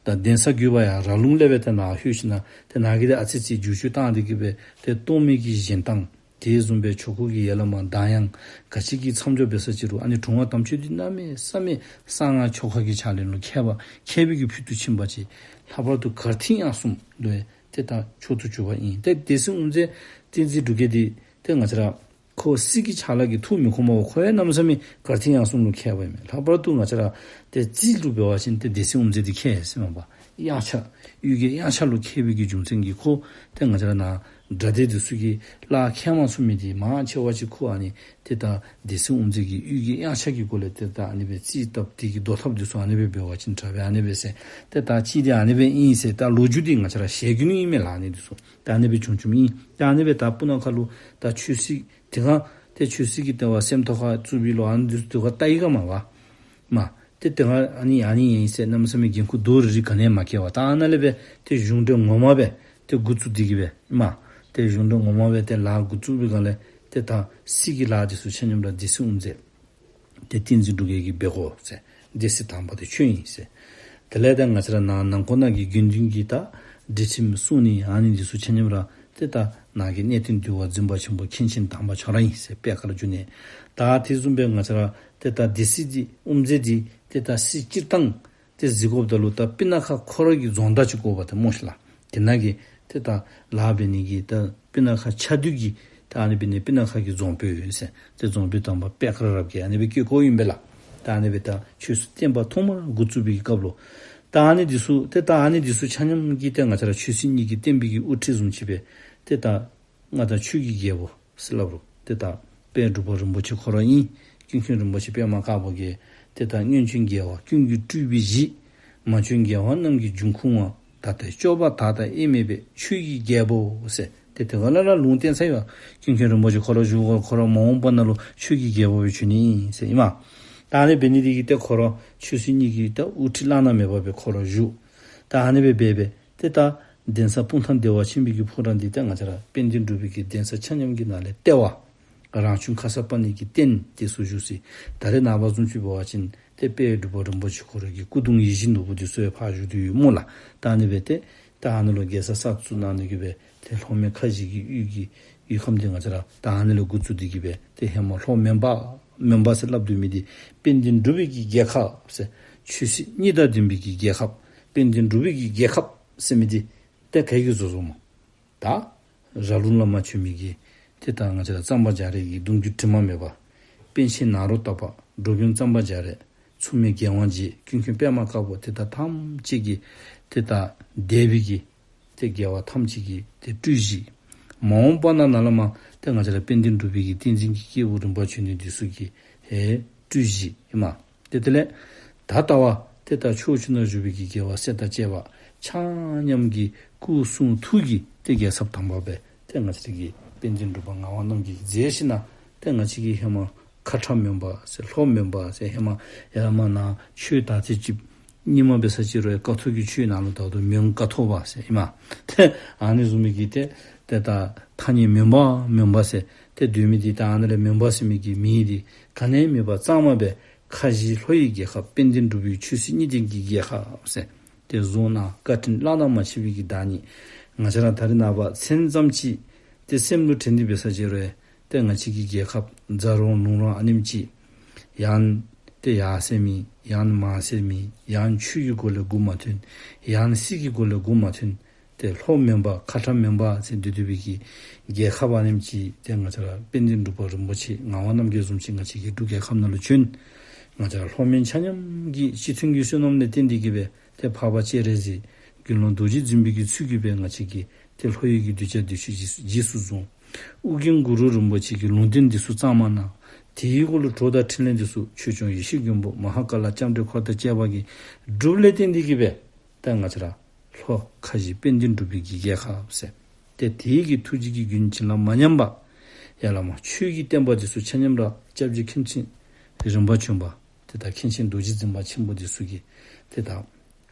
ད་གདན་ས་བརྒྱུད་པ་ཡར་ར་ལུང་ལས་སྦེ་ཏེ་ནཱ་ལྷོད་ཞིནམ་ཏེ་ནཱ་གི་ཏེ་ཨ་ཙི་ཅིག་བསྒྱུར་བཅོས་བཏང་སྟེ་གི་སྦེ་ཏེ་གཏོར་མའི་གི་བཞེངས་སྟངས་དེ་བཟུམ་སྦེ་ཆོ་ག་གི་ཡ་ལ་མ་གདངས་དབྱངས་ག་ཅི་གི་མཚམས་སྦྱོར་འབད་ས་ཅིག་རུང་ཨ་ནི་དྲུང་པ་དམ་ཆོས་འདི་གནམ་མེད་ས་མེད་གསང་སྔགས་ཆོ་ག་གི་ཕྱག་ལེན་ལུ་མཁས་པ་མཁས་པའི་གི་ཕུལ་དུ་ཕྱིན་པ་ཅིག། ལྷག་པར་དུ་གར་ཐིག་དབྱངས་གསུམ་ལུ་ཡང་ཏེ་ད་མཆོག་ཏུ་གྱུར་པ་ཨིན། ཏེ་སྡེ་སྲིད་དབུ་མཛད་བསྟན་འཛིན་འབྲུག་རྒྱས་འདི་ཏེ་ང་བཅས་ར་ཁོ་སྲིད་ཀྱི་ཕྱག་ལཱ་གིས་ཐུགས་མི་ཁོམ་པར་ཁོ་ཡང་གནམ་མེད་ས་མེད་གར་ཐིག་དབྱངས་གསུམ་ལུ་མཁས་པ་ཨིན་མས། ལྷག་པར་དུ་ང་བཅས་ར་ཏེ་རྩིས་ལུ་འབད་བ་ཅིན་ཏེ་སྡེ་སྲིད་དབུ་མཛད་འདི་མཁས་ཟེར་མས་པ། དབྱངས་འཆར་གཡུལ་རྒྱལ་དབྱངས་འཆར་ལུ་མཁས་པའི་གི་རྒྱུ་མཚན་གྱིས་ཁོ་ཏེ་ང་བཅས་ར་ནཱ་དགྲ་སྡེ་འདི་ཚུ་གིས་གླགས་ཁེལ་མ་ཚུགས་མི་འདི་མང་ཆེ་བ་ཅིག་ཁོ་ཨ་ནི་ཏེ་ད་སྡེ་སྲིད་དབུ་མཛད་ཀྱིས་གཡུལ་རྒྱལ་དབྱངས་འཆར་གྱི་སྒོ་ལས་ཏེ་ད་ཨ་ནི་སྦེ་རྩིས་བཏབ་སྟེ་གི་བཟློག་ཐབས་འདི་ཚུ་ཨ་ནི་སྦེ་འབད་བ་ཅིན་དྲག་པས་ཨ་ནི་སྦེ་ཟེར། ཏེ་ད་ཅི་འདི་ཨ་ནི་སྦེ་ཨིན་ཟེར་ད་ལོ་རྒྱུས་འདི་ང་བཅས་ར་ཞལ་རྒྱུན་ཨིན་མས་ལགས། ཨ་ནི་འདི་ཚུ་ད་ཨ་ནི་སྦེ་བྱུང་བྱུངམ་ཨིན། ད་ཨ་ནི་སྦེ་ད་སྤུ་ན་ཁ་ལུ་ད་ཆོས་སྲིད་དེ་སྒང་ཏེ་ཆོས་སྲིད་ཀྱི་ལྟེ་བ་སེམས་རྟོགས་ཁ་བཙུགས་པའི་ལོ་ཨ་ནི་འདི་ཚུ་དེ་སྒང་བལྟ་ཡི་ག་མས་པ། མ་ཏེ་དེ་སྒང་ཨ་ནི་ཨ་ནི་ཨིན་ཟེར་གནམ་མེད་ས་མེད་འགན་ཁུར་རྡོག་རིལ་རི་ག་ནི་ཡང་མ་བཀལ་བར་ད་ཨ་ནཱ་ལས་སྦེ་ཏེ་གཞུང་འབྲེལ་ངོ་མ་སྦེ་ཏེ་འགོ་བཙུགས་ཏེ་གི་སྦེ་མ་ཏེ་གཞུང་འབྲེལ་ངོ་མ་སྦེ་ཏེ་ལཱ་འགོ་བཙུགས་པའི་སྒང་ལས་ཏེ་ད་སྲིད་ཀྱི་ལཱ་འདི་ཚུ་ཆ་མཉམ་ར་སྡེ་སྲིད་དབུ་མཛད་ཏེ་བསྟན་འཛིན་འབྲུག་རྒྱས་ཀྱིས་འབད་དགོ་ཟེར། སྡེ་སྲིད་དང་པ་འདི་ཁྱོད་ཨིན་ཟེར། དེ་ལས་ད་ང་བཅས་ར་ནཱ་ནང་འཁོད་ནང་གི་དགེ་འདུན་གྱི་ད་སྒྲིག་ཁྲིམས་སྲུང་ནི་ཨ་ནི་འདི་ཚུ་ཆ་མཉམ་ར་ཏེ་ད་ནཱ་གི་གནས་བརྟན་འདུལ་བ་འཛིན་པ་ཆེན་པོ་མཁན་ཆེན་དང་པ་ཁྱོད་ར་ཨིན་ཟེར། པད་དཀར་འབྱུང་གནས། ད་དེ་བཟུམ་སྦེ་ང་བཅས་ར་ཏེ་ད་སྡེ་སྲིད་འདི་དབུ་མཛད་འདི་ཏེ་ད་སྲིད་སྤྱིར་བཏང་ཏེ་གཟིགས་དགོཔ་ད་ལུ་ད་སྤུ་ན་ཁ་ཁོ་ར་གི་རྫོང་བདག་ཅིག་དགོ་པ་ཏེ་སྨོ་ཤིག་ལགས། དེ་ནང་གི་ཏེ་ད་ལཱ་འབད་ནི་གི་ད་སྤུ་ན་ཁ་ཆ་འདུས་ཀྱི་ད་ཨ་ནི་འབད་ནི་སྤུ་ན་ཁ་གི་རྫོང་དཔོན་ཡོད་ཟེར། ཏེ་རྫོང་དཔོན་དམ་པ་པད་དཀར་རབ་རྒྱས་ཨ་ནི་སྦེ་བསྐོ་བསྐོཝ་ཨིན་པས་ལགས། ད་ཨ་ནི་སྦེ་ད་ཆོས་སྲིད་བསྟན་པ་ཐོག་མར་འགོ་བཙུགས་པའི་སྐབས་ལུ་ད་ཨ་ནི་འདི་ཚུ་ཏེ་ད་ཨ་ནི་འདི་ཚུ་ཆ་མཉམ་གྱིས་ཏེ་ང་བཅས་ར་ཆོས་སྲིད་གཉིས་ཀྱི་བསྟན་པའི་གི་དབུ་ཁྲིད་བཟུམ་ཅིག་སྦེ་ཏེ་ད་མངའ་བདག་ཆོས་ཀྱི་རྒྱལ་པོ་ཟེར་སླབ་རུང་ཏེ་ད་དཔལ་འབྲུག་པ་རིན་པོ་ཆེ་ཁོ་ར་ཨིན། ཀུན་མཁྱེན་རིན་པོ་ཆེ་པདྨ་དཀར་པོ་གིས་ཏེ་ད་སྔོན་བྱོན་རྒྱལ་བ་ཀུན་གྱི་སྤྲུལ་པའི་གཞི། མ་བྱོན་རྒྱལ་བ་རྣམས་ཀྱི་འབྱུང་ཁུངས་པ། ད་ལྟའི་སྐྱོབ་པ་དག་དང་དབྱེར་མེད་པའི། ཆོས་ཀྱི་རྒྱལ་པོ་ཟེར། ཏེ་དེ་སྒང་ལས་ར་ལུང་བསྟན་ཚར་ཡི་པ། ཀུན་མཁྱེན་རིན་པོ་ཆེ་ཁོ་ར་བཞུགས་སྒོ་ཁོ་ར་མ་འོངས་པ་ནང་ལུ་ཆོས་ཀྱི་རྒྱལ་པོ་སྦེ་བྱོན་ནི་ཨིན་ཟེར་ཨིན་མས། ད་ཨ་ནི་འབད་ནི་འདི་གིས་ཏེ་ཁོ་ར་ཆོས་སྲིད་གཉིས་ཀྱི་ད་དབུ་ཁྲིད་བླ་ན་མེད་པ་སྦེ་ཁོ་ར་བཞུགས། ད་ཨ་ནི་སྦེ་འབད་སྦེ་ཏེ་ད་གདན་ས་སྤུངས་ཐང་བདེ་བ་ཆེན་པོའི་གི་ཕོ་བྲང་འདི་ཏེ་ང་བཅས་ར་དཔལ་ལྡན་འབྲུག་པའི་གི་གདན་ས་ཆ་མཉམ་གྱི་ནང་ལས་ལྟེ་བ། རང་བྱུང་ཁརྶ་པཱ་ཎི་གི་རྟེན་འདི་ཚུ་བཞུགས་ས་ད་རེས་ནངས་པ་བཟུམ་ཅིག་འབད་བ་ཅིན་ཏེ་དཔལ་འབྲུག་པ་རིན་པོ་ཆེ་ཁོ་ར་གི་སྐུ་གདུང་ཡིད་བཞིན་ནོར་བུ་འདི་ཚུ་ཡང་ཕར་བཞུགས་ཏེ་ཡོད་སྨོ་ལགས། ད་ཨ་ནི་སྦེ་ཏེ་ད་ཨ་ནི་ལུ་རྒྱལ་ས་གསར་བཙུགས་གནང་ནི་གི་སྦེ་ཏེ་ལྷོ་མོན་ཁ་བཞི་གི་ཡུལ་གྱི་ཡུལ་ཁམས་འདི་ང་བཅས་ར་ད་ཨ་ནི་ལས་འགོ་བཙུགས་ཏེ་གི་སྦེ་ཏེ་ཧེ་མ་ལྷོ་མོན་པ་མོན་པ་ཟེར་སླབ་སྡོད་མི་འདི་དཔལ་ལྡན་འབྲུག་པའི་གི་རྒྱལ་ཁབ་ཟེར། ཆོས་སྲིད་གཉིས་དང་ལྡན་པའི་གི་རྒྱལ་ཁབ། དཔལ་ལྡན་འབྲུག་པའི་གི་རྒྱལ་ཁབ་ཟེར་མི་འདི་ཏེ་ག་གིས་བཟོ་བཟོཝ་སྨོ། ད་ར་ལུང་བླ་མ་ཆོས་མེད་ཀྱི་ཏེ་ད་ང་བཅས་ར་གཙང་པ་རྒྱ་རས་ཀྱི་གདུང་བརྒྱུད་དྲི་མ་མེད་པ། པཎ་ཆེན་ནཱ་རོ་ཏ་པ། འགྲོ་མགོན་གཙང་པ་རྒྱ་རས། མཚུངས་མེད་རྒྱལ་དབང་རྗེ། ཀུན་མཁྱེན་པདྨ་དཀར་པོ། ཏེ་ད་ཐམས་ཅད་ཀྱི་ཏེ་ད་འདས་པའི་གི་ཏེ་རྒྱལ་བ་ཐམས་ཅད་ཀྱི་ཏེ་སྤྲུལ་གཞི། མ་འོངས་པ་ན་ནཱ་ལས་མར་ཏེ་ང་བཅས་ར་དཔལ་ལྡན་འབྲུག་པའི་གི་བསྟན་འཛིན་གྱི་སྐྱེས་བུ་རིམ་པ་བྱོན་ནི་འདི་ཚུ་གི་ཧེ་སྤྲུལ་གཞི་ཨིན་མས། ཏེ་དེ་ལས་ད་ལྟ་བ་ཏེ་ད་ཕྱོགས་བཅུ་ན་བཞུགས་པའི་གི་རྒྱལ་བ་སྲས་དང་བཅས་པ་ཆ་མཉམ་གྱི་སྐུ་གསུང་ཐུགས་ཀྱི་ཏེ་རྒྱལ་ཚབ་དམ་པ་སྦེ་ཏེ་ང་བཅས་ཀྱི་དཔལ་ལྡན་འབྲུག་པ་ངག་དབང་རྣམ་རྒྱལ་གྱིས་མཛད་ཞིནམ་ཏེ་ང་བཅས་ཀྱི་ཧེ་མ་ཁ་ཁྲ་མོན་པ་ཟེར་ལྷོ་མོན་པ་ཟེར་ཧེ་མ་ཡར་མར་ནཱ་ཆོས་ད་ཏེ་ཅིག་རྙིང་མ་འབད་ས་ཅིག་རུང་ཀཿཐོག་གི་ཆོས་ནང་ལུ་ད་ལྟོ་མོན་ཀཿཐོག་པ་ཟེར་ཨིན་མས། ཏེ་ཨ་ནི་བཟུམ་མའི་གི་ཏེ་ཏེ་ད་ཐ་སྙད་མོན་པ་མོན་པ་ཟེར་ཏེ་སྡོད་མི་འདི་ད་ཨ་ནི་ལས་མོན་པ་ཟེར་མི་གི་མིང་འདི་ག་ནི་ཡང་མེད་པར་གཙང་མ་སྦེ་ཁ་བཞི་ལྷོ་ཡི་རྒྱལ་ཁབ། དཔལ་ལྡན་འབྲུག་པའི་ཆོས་སྲིད་གཉིས་ལྡན་གྱི་རྒྱལ་ཁབ་ཟེར། ཏེ་བཟོ་ནང་བཀའ་དྲིན་བླ་ན་མ་མཆིས་པའི་གི་བདག་ཉིད། ང་བཅས་ར་ད་རེས་ནངས་པ་མཚན་ཙམ་ཅིག་ཏེ་སེམས་ལུ་དྲན་ཏེ་འབད་ས་ཅིག་རུང་ཏེ་ང་བཅས་ཀྱི་རྒྱལ་ཁབ་རྫ་རོང་ལུང་རོང་ཨ་ནེམ་ཅིག། ཡང་ཏེ་ཡར་སེང་མེད། ཡང་མར་སེང་མེད། ཡང་ཆོས་ཀྱི་སྒོ་ལས་སྒུག་མ་ཐོན། ཡང་སྲིད་ཀྱི་སྒོ་ལས་སྒུག་མ་ཐོན། ཏེ་ལྷོ་མོན་པ་ཁ་ཁྲ་མོན་པ་ཟེར་སྡོད་སྡོད་པའི་གི་རྒྱལ་ཁབ་ཨ་ནེམ་ཅིག་ཏེ་ང་བཅས་ར་དཔལ་ལྡན་འབྲུག་པ་རིན་པོ་ཆེ་ངག་དབང་རྣམ་རྒྱལ་བཟུམ་ཅིག་ང་བཅས་ཀྱི་འབྲུག་རྒྱལ་ཁབ་ནང་ལུ་བྱོན། ང་བཅས་ར་ལྷོ་མོན་ཆ་མཉམ་གྱི་སྤྱི་མཐུན་གྱི་བསོད་ནམས་ལས་བརྟེན་ཏེ་གི་སྦེ་ཏེ་འཕགས་པ་སྤྱན་རས་གཟིགས་དགེ་སློང་རྡོ་རྗེ་འཛིན་པའི་གི་ཚུལ་གྱིས་སྦེ་ང་བཅས་ཀྱི་ཏེ་ལྷོ་ཡུལ་གྱི་གདུལ་བྱ་འདི་ཚུ་རྗེས་སུ་བཟུང་། ཨོ་རྒྱན་གུ་རུ་རིན་པོ་ཆེ་གི་ལུང་བསྟན་འདི་ཚུ་གཙང་མ་གནང་། དེའི་འོག་ལུ་གྲོགས་དང་ཕྲིན་ལས་འདི་ཚུ་ཆོས་སྐྱོང་ཡེ་ཤེས་མགོན་པོ་མ་ཧཱ་ཀཱ་ལ་ལྕམ་དྲལ་འཁོར་དང་བཅས་པ་གིས་སྒྲུབ་ལས་བརྟེན་ཏེ་གི་སྦེ་ཏེ་ང་བཅས་ར་ལྷོ་ཁ་བཞི་དཔལ་ལྡན་འབྲུག་པའི་གི་རྒྱལ་ཁབ་ཟེར། ཏེ་དེའི་གི་ཐུགས་རྗེ་གི་རྒྱུན་བྱིན་རླབས་མ་ཉམས་པར་ཡར་ལས་མར་ཆོས་ཀྱི་བསྟན་པ་འདི་ཚུ་ཆ་མཉམ་ར་སྐྱབས་རྗེ་མཁན་ཆེན་རིམ་པ་བྱོན་པ་ཏེ་ད་མཁན་ཆེན་རྡོ་རྗེ་འཛིན་པ་ཆེན་པོ་འདི་ཚུ་གིས་ཏེ་ད་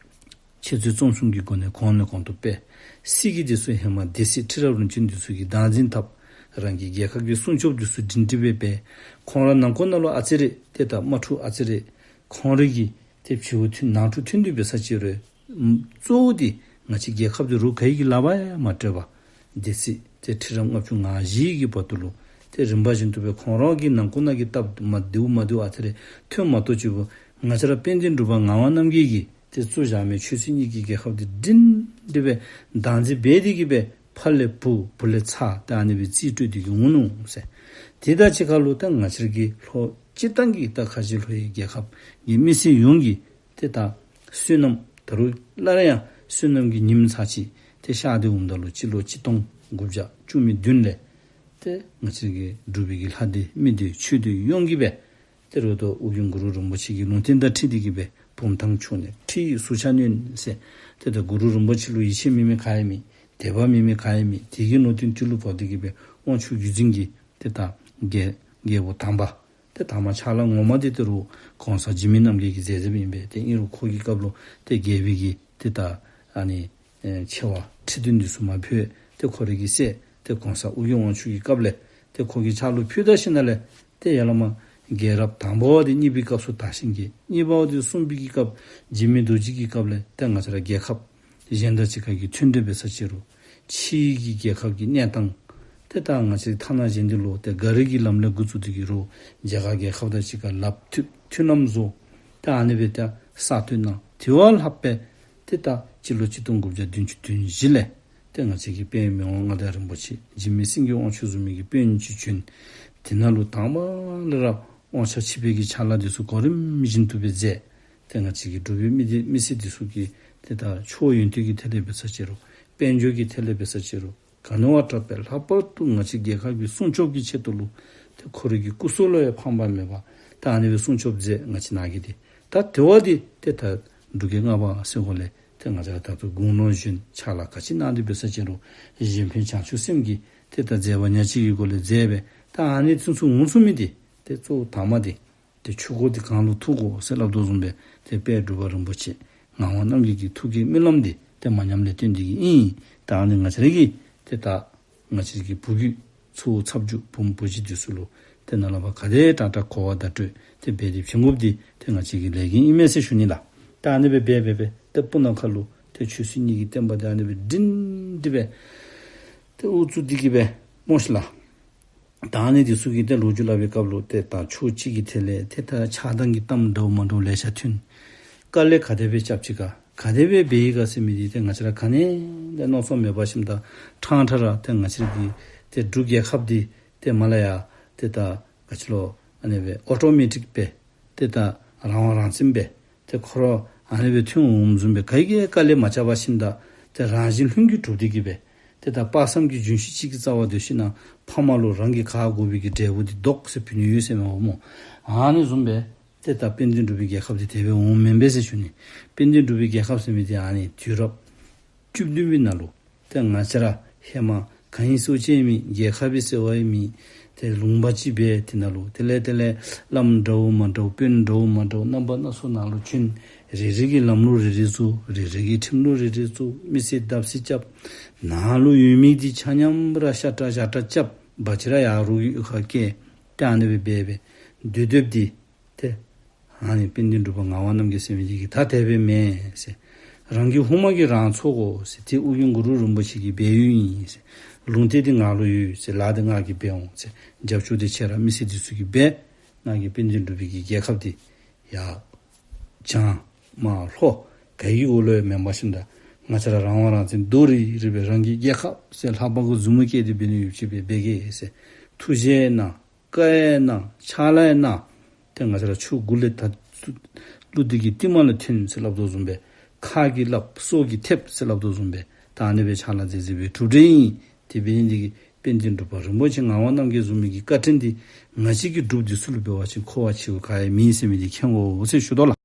འཆད་རྩོད་རྩོམ་གསུམ་གྱི་སྒོ་ནས་གོང་ནས་གོང་དུ་སྤེལ། སྲིད་ཀྱི་འདི་ཚུ་ཧེ་མ་སྡེ་སྲིད་ཁྲི་རབས་རིམ་བྱོན་འདི་ཚུ་གིས་བདག་འཛིན་འཐབ། རང་གི་རྒྱལ་ཁབ་ཀྱི་སྲུང་སྐྱོབ་འདི་ཚུ་སྒྲིང་སྒྲི་སྦེ་འབད། ཁོང་ར་ནང་འཁོད་ནང་ལུ་ཨ་ཙི་རེ་ཏེ་ད་དམག་འཁྲུག་ཨ་ཙི་རེ་ཁོང་རའི་གི་ཏེ་ཕྱི་འུ་ཐོན་ནང་འཁྲུག་ཐོན་དོ་འབད་ས་ཅིག་རུང་གཙོ་བོ་འདི་ང་བཅས་རྒྱལ་ཁབ་འདི་རོགས་ག་གི་ལག་པར་ཡང་མ་སྤྲོད་པར་སྡེ་སྲིད་ཏེ་ཁྲི་རབས་ལྔ་བཅུ་ང་བཞི་གི་བར་དུ་ལུ་ཏེ་རིམ་པ་བཞིན་དུ་སྦེ་ཁོང་ར་གི་ནང་འཁོད་ནང་གི་སྟབས་མ་བདེཝ་མ་བདེཝ་ཨ་ཙི་རེ་ཐོན་མ་གཏོགས་ཅིག་པོ་ང་བཅས་ར་དཔལ་ལྡན་འབྲུག་པ་ངག་དབང་རྣམ་རྒྱལ་གྱིས་ཏེ་གཙོ་བཞག་མི་ཆོས་སྲིད་གཉིས་ཀྱི་རྒྱལ་ཁབ་འདི་སྒྲིང་སྒྲི་སྦེ་བདག་འཛིན་འབད་དེ་གི་སྦེ་ཕར་ལས་བུ་བུ་ལས་ཚ་ཏེ་ཨ་ནི་སྦེ་རྩིས་སྤྲོད་དེ་གི་འོང་ནུག་ཟེར། དེ་དང་གཅིག་ཁར་ལུ་ད་ང་བཅས་ར་གི་ལྷོ་སྤྱིར་བཏང་གི་ད་ཁ་བཞི་ལྷོ་ཡི་རྒྱལ་ཁབ་ཀྱི་མི་སེར་ཡོངས་ཀྱི་ཏེ་ད་བསོད་ནམས་ད་རུང་སླར་ཡང་བསོད་ནམས་ཀྱི་ཉིམ་ཚར་གཅིག་ཏེ་ཤར་ཏེ་འོངམ་ད་ལུ་སྤྱི་ལོ་གཅིག་སྟོང་དགུ་བརྒྱ་བཅུ་མེད་བདུན་ལས་ཏེ་ང་བཅས་ར་གི་འབྲུག་པའི་གི་ལྷ་སྡེ་མི་སྡེ་ཆོས་སྡེ་ཡོངས་ཀྱིས་སྦེ་ཏེ་རུ་ཏོ་ཨོ་རྒྱན་གུ་རུ་རིན་པོ་ཆེ་གི་ལུང་བསྟན་དང་འཁྲིལ་ཏེ་གི་སྦེ་བུམ་ཐང་ཕྱོགས་ནས་ཁྲི་ཡི་ཟུར་ཆ་བསྣོལ་ཟེར། ཏེ་ད་གུ་རུ་རིན་པོ་ཆེ་ལུ་ཡིད་ཆེས་མེད་མི་ག་ཡང་མེད། དད་པ་མེད་མི་ག་ཡང་མེད། དེ་གི་ལུང་བསྟན་དེ་ལུ་བབས་ཏེ་གི་སྦེ་དབང་ཕྱུག་བརྒྱུད་འཛིན་གྱི་ཏེ་ད་རྒྱལ་རྒྱལ་པོ་དང་པ་ཏེ་དང་པ་ཕྱག་ལཱ་ངོ་མ་འདི་ཏེ་རུ་གོང་ས་འཇིགས་མེད་རྣམ་རྒྱལ་གྱིས་མཛད་མཛདཔ་ཨིན་པས། ཏེ་ཨིན་རུང་ཁོ་གི་སྐབས་ལུ་ཏེ་རྒྱལ་པོའི་གི་ཏེ་ད་ཨ་ནི་ཨེ་ཆེ་བ་ཁྲི་འདོན་འདི་ཚུ་མ་ཕུལ། ཏེ་ཁོ་རའི་གི་སྲས་ཏེ་གོང་ས་ཨོ་རྒྱན་དབང་ཕྱུག་གི་སྐབས་ལས་ཏེ་ཁོ་གིས་ཕྱག་ལུ་ཕུལ་ད་ཞིནམ་ལས་ཏེ་ཡར་ལས་མར་རྒྱལ་རབས་དང་པ་བ་འདི་གཉིས་པའི་སྐབས་སུ་དར་ཞིང་རྒྱས། གཉིས་པ་བ་འདི་གསུམ་པའི་གི་སྐབས་འཇིགས་མེད་རྡོ་རྗེ་གི་སྐབས་ལས་ཏེ་ང་བཅས་ར་རྒྱལ་ཁབ་གཞན་དང་གཅིག་ཁར་གྱི་མཐུན་འབྲེལ་འབད་ས་ཅིག་རུང་ཕྱི་གི་རྒྱལ་ཁབ་ཀྱི་གནས་སྟངས་ཏེ་ད་ང་བཅས་ཐ་ན་གཞན་འདི་ལུ་ཏེ་ག་རི་གི་ལམ་ལས་འགོ་བཙུགས་ཏེ་གི་རུང་རྒྱ་གར་རྒྱལ་ཁབ་དང་གཅིག་ཁར་ལགཔ་མཐུད་མཐུན་ལམ་བཟོ། ཏེ་ཨ་ནི་སྦེ་ཏེ་ས་སྟོན་གནང་། དེ་བ་ལྷག་པའི་ཏེ་ད་སྤྱི་ལོ་གཅིག་སྟོང་དགུ་བརྒྱ་བདུན་ཅུ་དོན་བཞི་ལས་ཏེ་ང་བཅས་ཀྱི་དཔལ་མི་དབང་མངའ་བདག་རིན་པོ་ཆེ་འཇིགས་མེད་སེང་གེ་དབང་ཕྱུག་བཟུམ་མའི་གི་དཔོན་ཅིག་བྱོན། དེ་ནང་ལུ་དང་པ་ལས་ར་དབང་ཆ་ཕྱིར་སྤེལ་གྱི་ཕྱག་ལཱ་འདི་ཚུ་གོ་རིམ་བཞིན་དུ་སྦེ་མཛད། ཏེ་ང་བཅས་ཀྱི་འབྲུག་པའི་མི་སྡེ་མི་སེར་འདི་ཚུ་གིས་ཏེ་ད་ཆོས་ཡོན་ཏན་གྱི་ཐད་ལས་འབད་ས་ཅིག་རུང་དཔལ་འབྱོར་གྱི་ཐད་ལས་འབད་ས་ཅིག་རུང་ག་ནི་བ་དྲག་པས། ལྷག་པར་དུ་ང་བཅས་རྒྱལ་ཁབ་ཀྱི་སྲུང་སྐྱོབ་ཀྱི་ཆེད་དུ་ལུ་ཏེ་ཁོ་རའི་གི་སྐུ་སྲོག་ལུ་ཡང་ཕངས་པ་མེད་པར་ད་ཨ་ནི་སྦེ་སྲུང་སྐྱོབ་མཛད། ང་བཅས་ནང་གི་འདི་ད་དེ་བ་འདི་ཏེ་ད་འབྲུག་རྒྱལ་ལྔ་པ་ཟེར་དགོ་ལས་ཏེ་ང་བཅས་ར་ད་ལྟོ་དགུང་ལོ་གཞོན་ཕྱག་ལཱ་ག་ཅི་གནང་སྟེ་འབད་ས་ཅིག་རུང་གཞན་ཕན་བྱང་ཆུབ་སེམས་ཀྱིས་ཏེ་ད་མཛད་པ་ཉག་གཅིག་གི་སྒོ་ལས་མཛད་པས། ད་ཨ་ནི་ཚུན་ཚོད་འོང་ཚུགས་མི་འདི་ཏེ་གཙོ་བོ་དང་པ་འདི་ཏེ་ཆོས་འཁོར་འདི་གང་ལུ་ཐུག་དགོ་ཟེར་སླབ་དོ་བཟུམ་སྦེ་ཏེ་དཔལ་འབྲུག་པ་རིན་པོ་ཆེ་ངག་དབང་རྣམ་རྒྱལ་གྱི་ཐུགས་བསྐྱེད་སྨོན་ལམ་འདི་ཏེ་མ་ཉམས་ལས་བརྟེན་ཏེ་གི་ཨིན། ད་ཨ་ནི་ང་བཅས་ར་གི་ཏེ་ད་ང་བཅས་ཀྱི་བུ་བརྒྱུད་ཚ་བོ་ཚ་བརྒྱུད་བུམོ་བུ་བརྒྱུད་འདི་ཚུ་ལུ་ཏེ་ནཱ་ལས་ཕར་ག་དེ་དྲག་དྲག་གོ་བ་བརྡ་སྤྲོད་ཏེ་འབད་དེ་བྱིན་དགོཔ་འདི་ཏེ་ང་བཅས་ཀྱི་ལས་འགན་ཨིན་མས་ཟེར་ཞུ་ནི་ལགས། ད་ཨ་ནི་སྦེ་འབད་འབད་འབད་ཏེ་སྤུ་ན་ཁ་ལུ་ཏེ་ཆོས་སྲིད་གཉིས་ཀྱི་བསྟན་པ་འདི་ཨ་ནི་སྦེ་སྒྲིང་སྒྲི་སྦེ་ཏེ་དབུ་བཙུགས་ཏེ་གི་སྦེ་སྨོ་ཤིག་ལགས། ད་ཨ་ནི་འདི་ཚུ་གི་ཏེ་ལོ་རྒྱུས་སླབ་པའི་སྐབས་ལུ་ཏེ་ད་ཕྱོགས་གཅིག་གི་ཐད་ལས་ཏེ་ད་ཆགས་སྡང་གི་གཏམ་འདྲཝ་མ་འདྲཝ་ལེ་ཤ་ཐོན། དཀའ་ལས་ག་དེ་སྦེ་རྐྱབ་ཅི་ག་ག་དེ་སྦེ་འབད་ཡི་ག་ཟེར་མི་འདི་ཏེ་ང་བཅས་ར་ག་ནི་ལས་མནོ་བསམ་མེད་པར་ཞིནམ་ད་ཕྲང་ཕྲང་ར་ཏེ་ང་བཅས་ར་གི་ཏེ་འབྲུག་རྒྱལ་ཁབ་འདི་ཏེ་མར་ལས་ཡར་ཏེ་ད་ག་ཅི་ལོ་ཨ་ནི་སྦེ་ཨོ་ཊོ་མེ་ཊིག་སྦེ་ཏེ་ད་རང་དབང་རང་བཙན་སྦེ་ཏེ་ཁོ་ར་ཨ་ནི་སྦེ་ཐོན་འོངམ་བཟུམ་སྦེ་ག་གིས་ཡང་དཀའ་ལས་མ་རྐྱབ་པར་ཞིནམ་ད་ཏེ་རང་བཞིན་ལྷུན་གྱིས་གྲུབ་སྟེ་གི་སྦེ་ཏེ་ད་དཔག་བསམ་གྱི་ལྗོན་ཤིང་གཅིག་གི་རྩ་བར་སྡོད་ཞིན་ན་ཕ་མ་ལུ་རང་གི་ག་དགོ་པའི་གི་འབྲས་བུ་འདི་བདོག་ཟེར་ཕུལ་ནི་ཡོད་ཟེར་མས་པ་སྨོ། ཨ་ནི་བཟུམ་སྦེ་ཏེ་ད་དཔལ་ལྡན་འབྲུག་པའི་རྒྱལ་ཁབ་འདི་དེ་སྦེ་འོངམ་མེན་པས་ཟེར་ཞུ་ནི། དཔལ་ལྡན་འབྲུག་པའི་རྒྱལ་ཁབ་ཟེར་མི་འདི་ཨ་ནི་དུས་རབས་བཅུ་བདུན་པའི་ནང་ལུ་ཏེ་ང་བཅས་ར་ཧེ་མ་གང་ཡིན་གསོ་བྱེད་མེད། རྒྱལ་ཁབ་ཀྱི་སྲིད་དབང་མེད། ཏེ་ལུང་པ་ཅིག་སྦེ་དེ་ནང་ལུ་དེ་ལས་དེ་ལས་བླམ་འདྲཝ་མ་འདྲཝ་དཔོན་འདྲཝ་མ་འདྲཝ་རྣམ་པ་སྣ་ཚོགས་ནང་ལུ་བྱོན། རེ་རེ་གིས་ལམ་ལུགས་རེ་རེ་བཙུགས། རེ་རེ་གིས་ཁྲིམས་ལུགས་རེ་རེ་བཙུགས། མི་སེར་བརྡབ་གསིག་རྐྱབ། ནང་ལུ་ཡོད་མི་འདི་ཆ་མཉམ་ར་ཤ་ཁྲག་ཞག་ཁྲག་རྐྱབ། འབའ་ཅིག་ར་ཡར་རོགས་ཀྱི་གཡུས་ཁར་བསྐྱལ། ཏེ་ཨ་ནི་སྦེ་འབད་འབད་སྡོད་སྡོདཔ་འདི་ཏེ་ཨ་ནི་དཔལ་ལྡན་འབྲུག་པ་ངག་དབང་རྣམ་རྒྱལ་ཟེར་མི་འདི་གིས་ད་དེ་སྦེ་མེན་ཟེར། རང་གི་ཧུ་མ་གིས་རང་འཚོ་དགོ་ཟེར། ཏེ་ཨོ་རྒྱན་གུ་རུ་རིན་པོ་ཆེ་གི་སྦས་ཡུལ་ཨིན་ཟེར། ལུང་བསྟན་འདི་ང་ལུ་ཡོད་ཟེར། ལཱ་འདི་ང་གིས་འབད་འོང་ཟེར། རྒྱབ་སྐྱོར་འདི་ཁྱེད་ར་མི་སེར་འདི་ཚུ་གིས་འབད། ང་གིས་དཔལ་ལྡན་འབྲུག་པའི་གི་རྒྱལ་ཁབ་འདི་ཡར་བྱང་མར་ལྷོ་ག་གི་འོག་ལུ་ཡང་མེན་པར་ཞིནམ་ད་ང་བཅས་ར་རང་དབང་རང་བཙན་རྡོག་རིལ་རིལ་སྦེ་རང་གི་རྒྱལ་ཁབ་ཟེར་ལྷ་པ་གུ་མཛུབ་མོ་བཀལ་ཏེ་འབད་ནི་ཡོདཔ་ཅིག་སྦེ་འབད་གེ་ཟེར་ཐུགས་རྗེ་གནང་། བཀའ་ཡང་གནང་། ཕྱག་ལཱ་ཡང་གནང་། ཏེ་ང་བཅས་ར་ཆུ་གུ་ལས་ད་ཀླུ་འདི་གི་རྟིང་མ་ལུ་ཐོན་ཟེར་སླབ་དོ་བཟུམ་སྦེ་ཁ་གིས་སླབ་སོ་གིས་ཐེབས་ཟེར་སླབ་དོ་བཟུམ་སྦེ་ད་ཨ་ནི་སྦེ་ཕྱག་ལཱ་མཛད་མཛད་པའི་གྲུབ་འབྲས་ཨིན། དེ་འབད་ནི་འདི་གིས་དཔལ་ལྡན་འབྲུག་པ་རིན་པོ་ཆེ་ངག་དབང་རྣམ་རྒྱལ་བཟུམ་མའི་གི་བཀའ་དྲིན་འདི་ང་བཅས་ཀྱིས་སྒྲུབ་སྟེ་ཚུ་ལུ་འབད་བ་ཅིན་མཁོ་བ་ཆེ་བ་ག་ཡང་མེད་ཟེར་མི་འདི་མཁྱེན་དགོ་ཟེར་ཞུ་དོ་ལགས།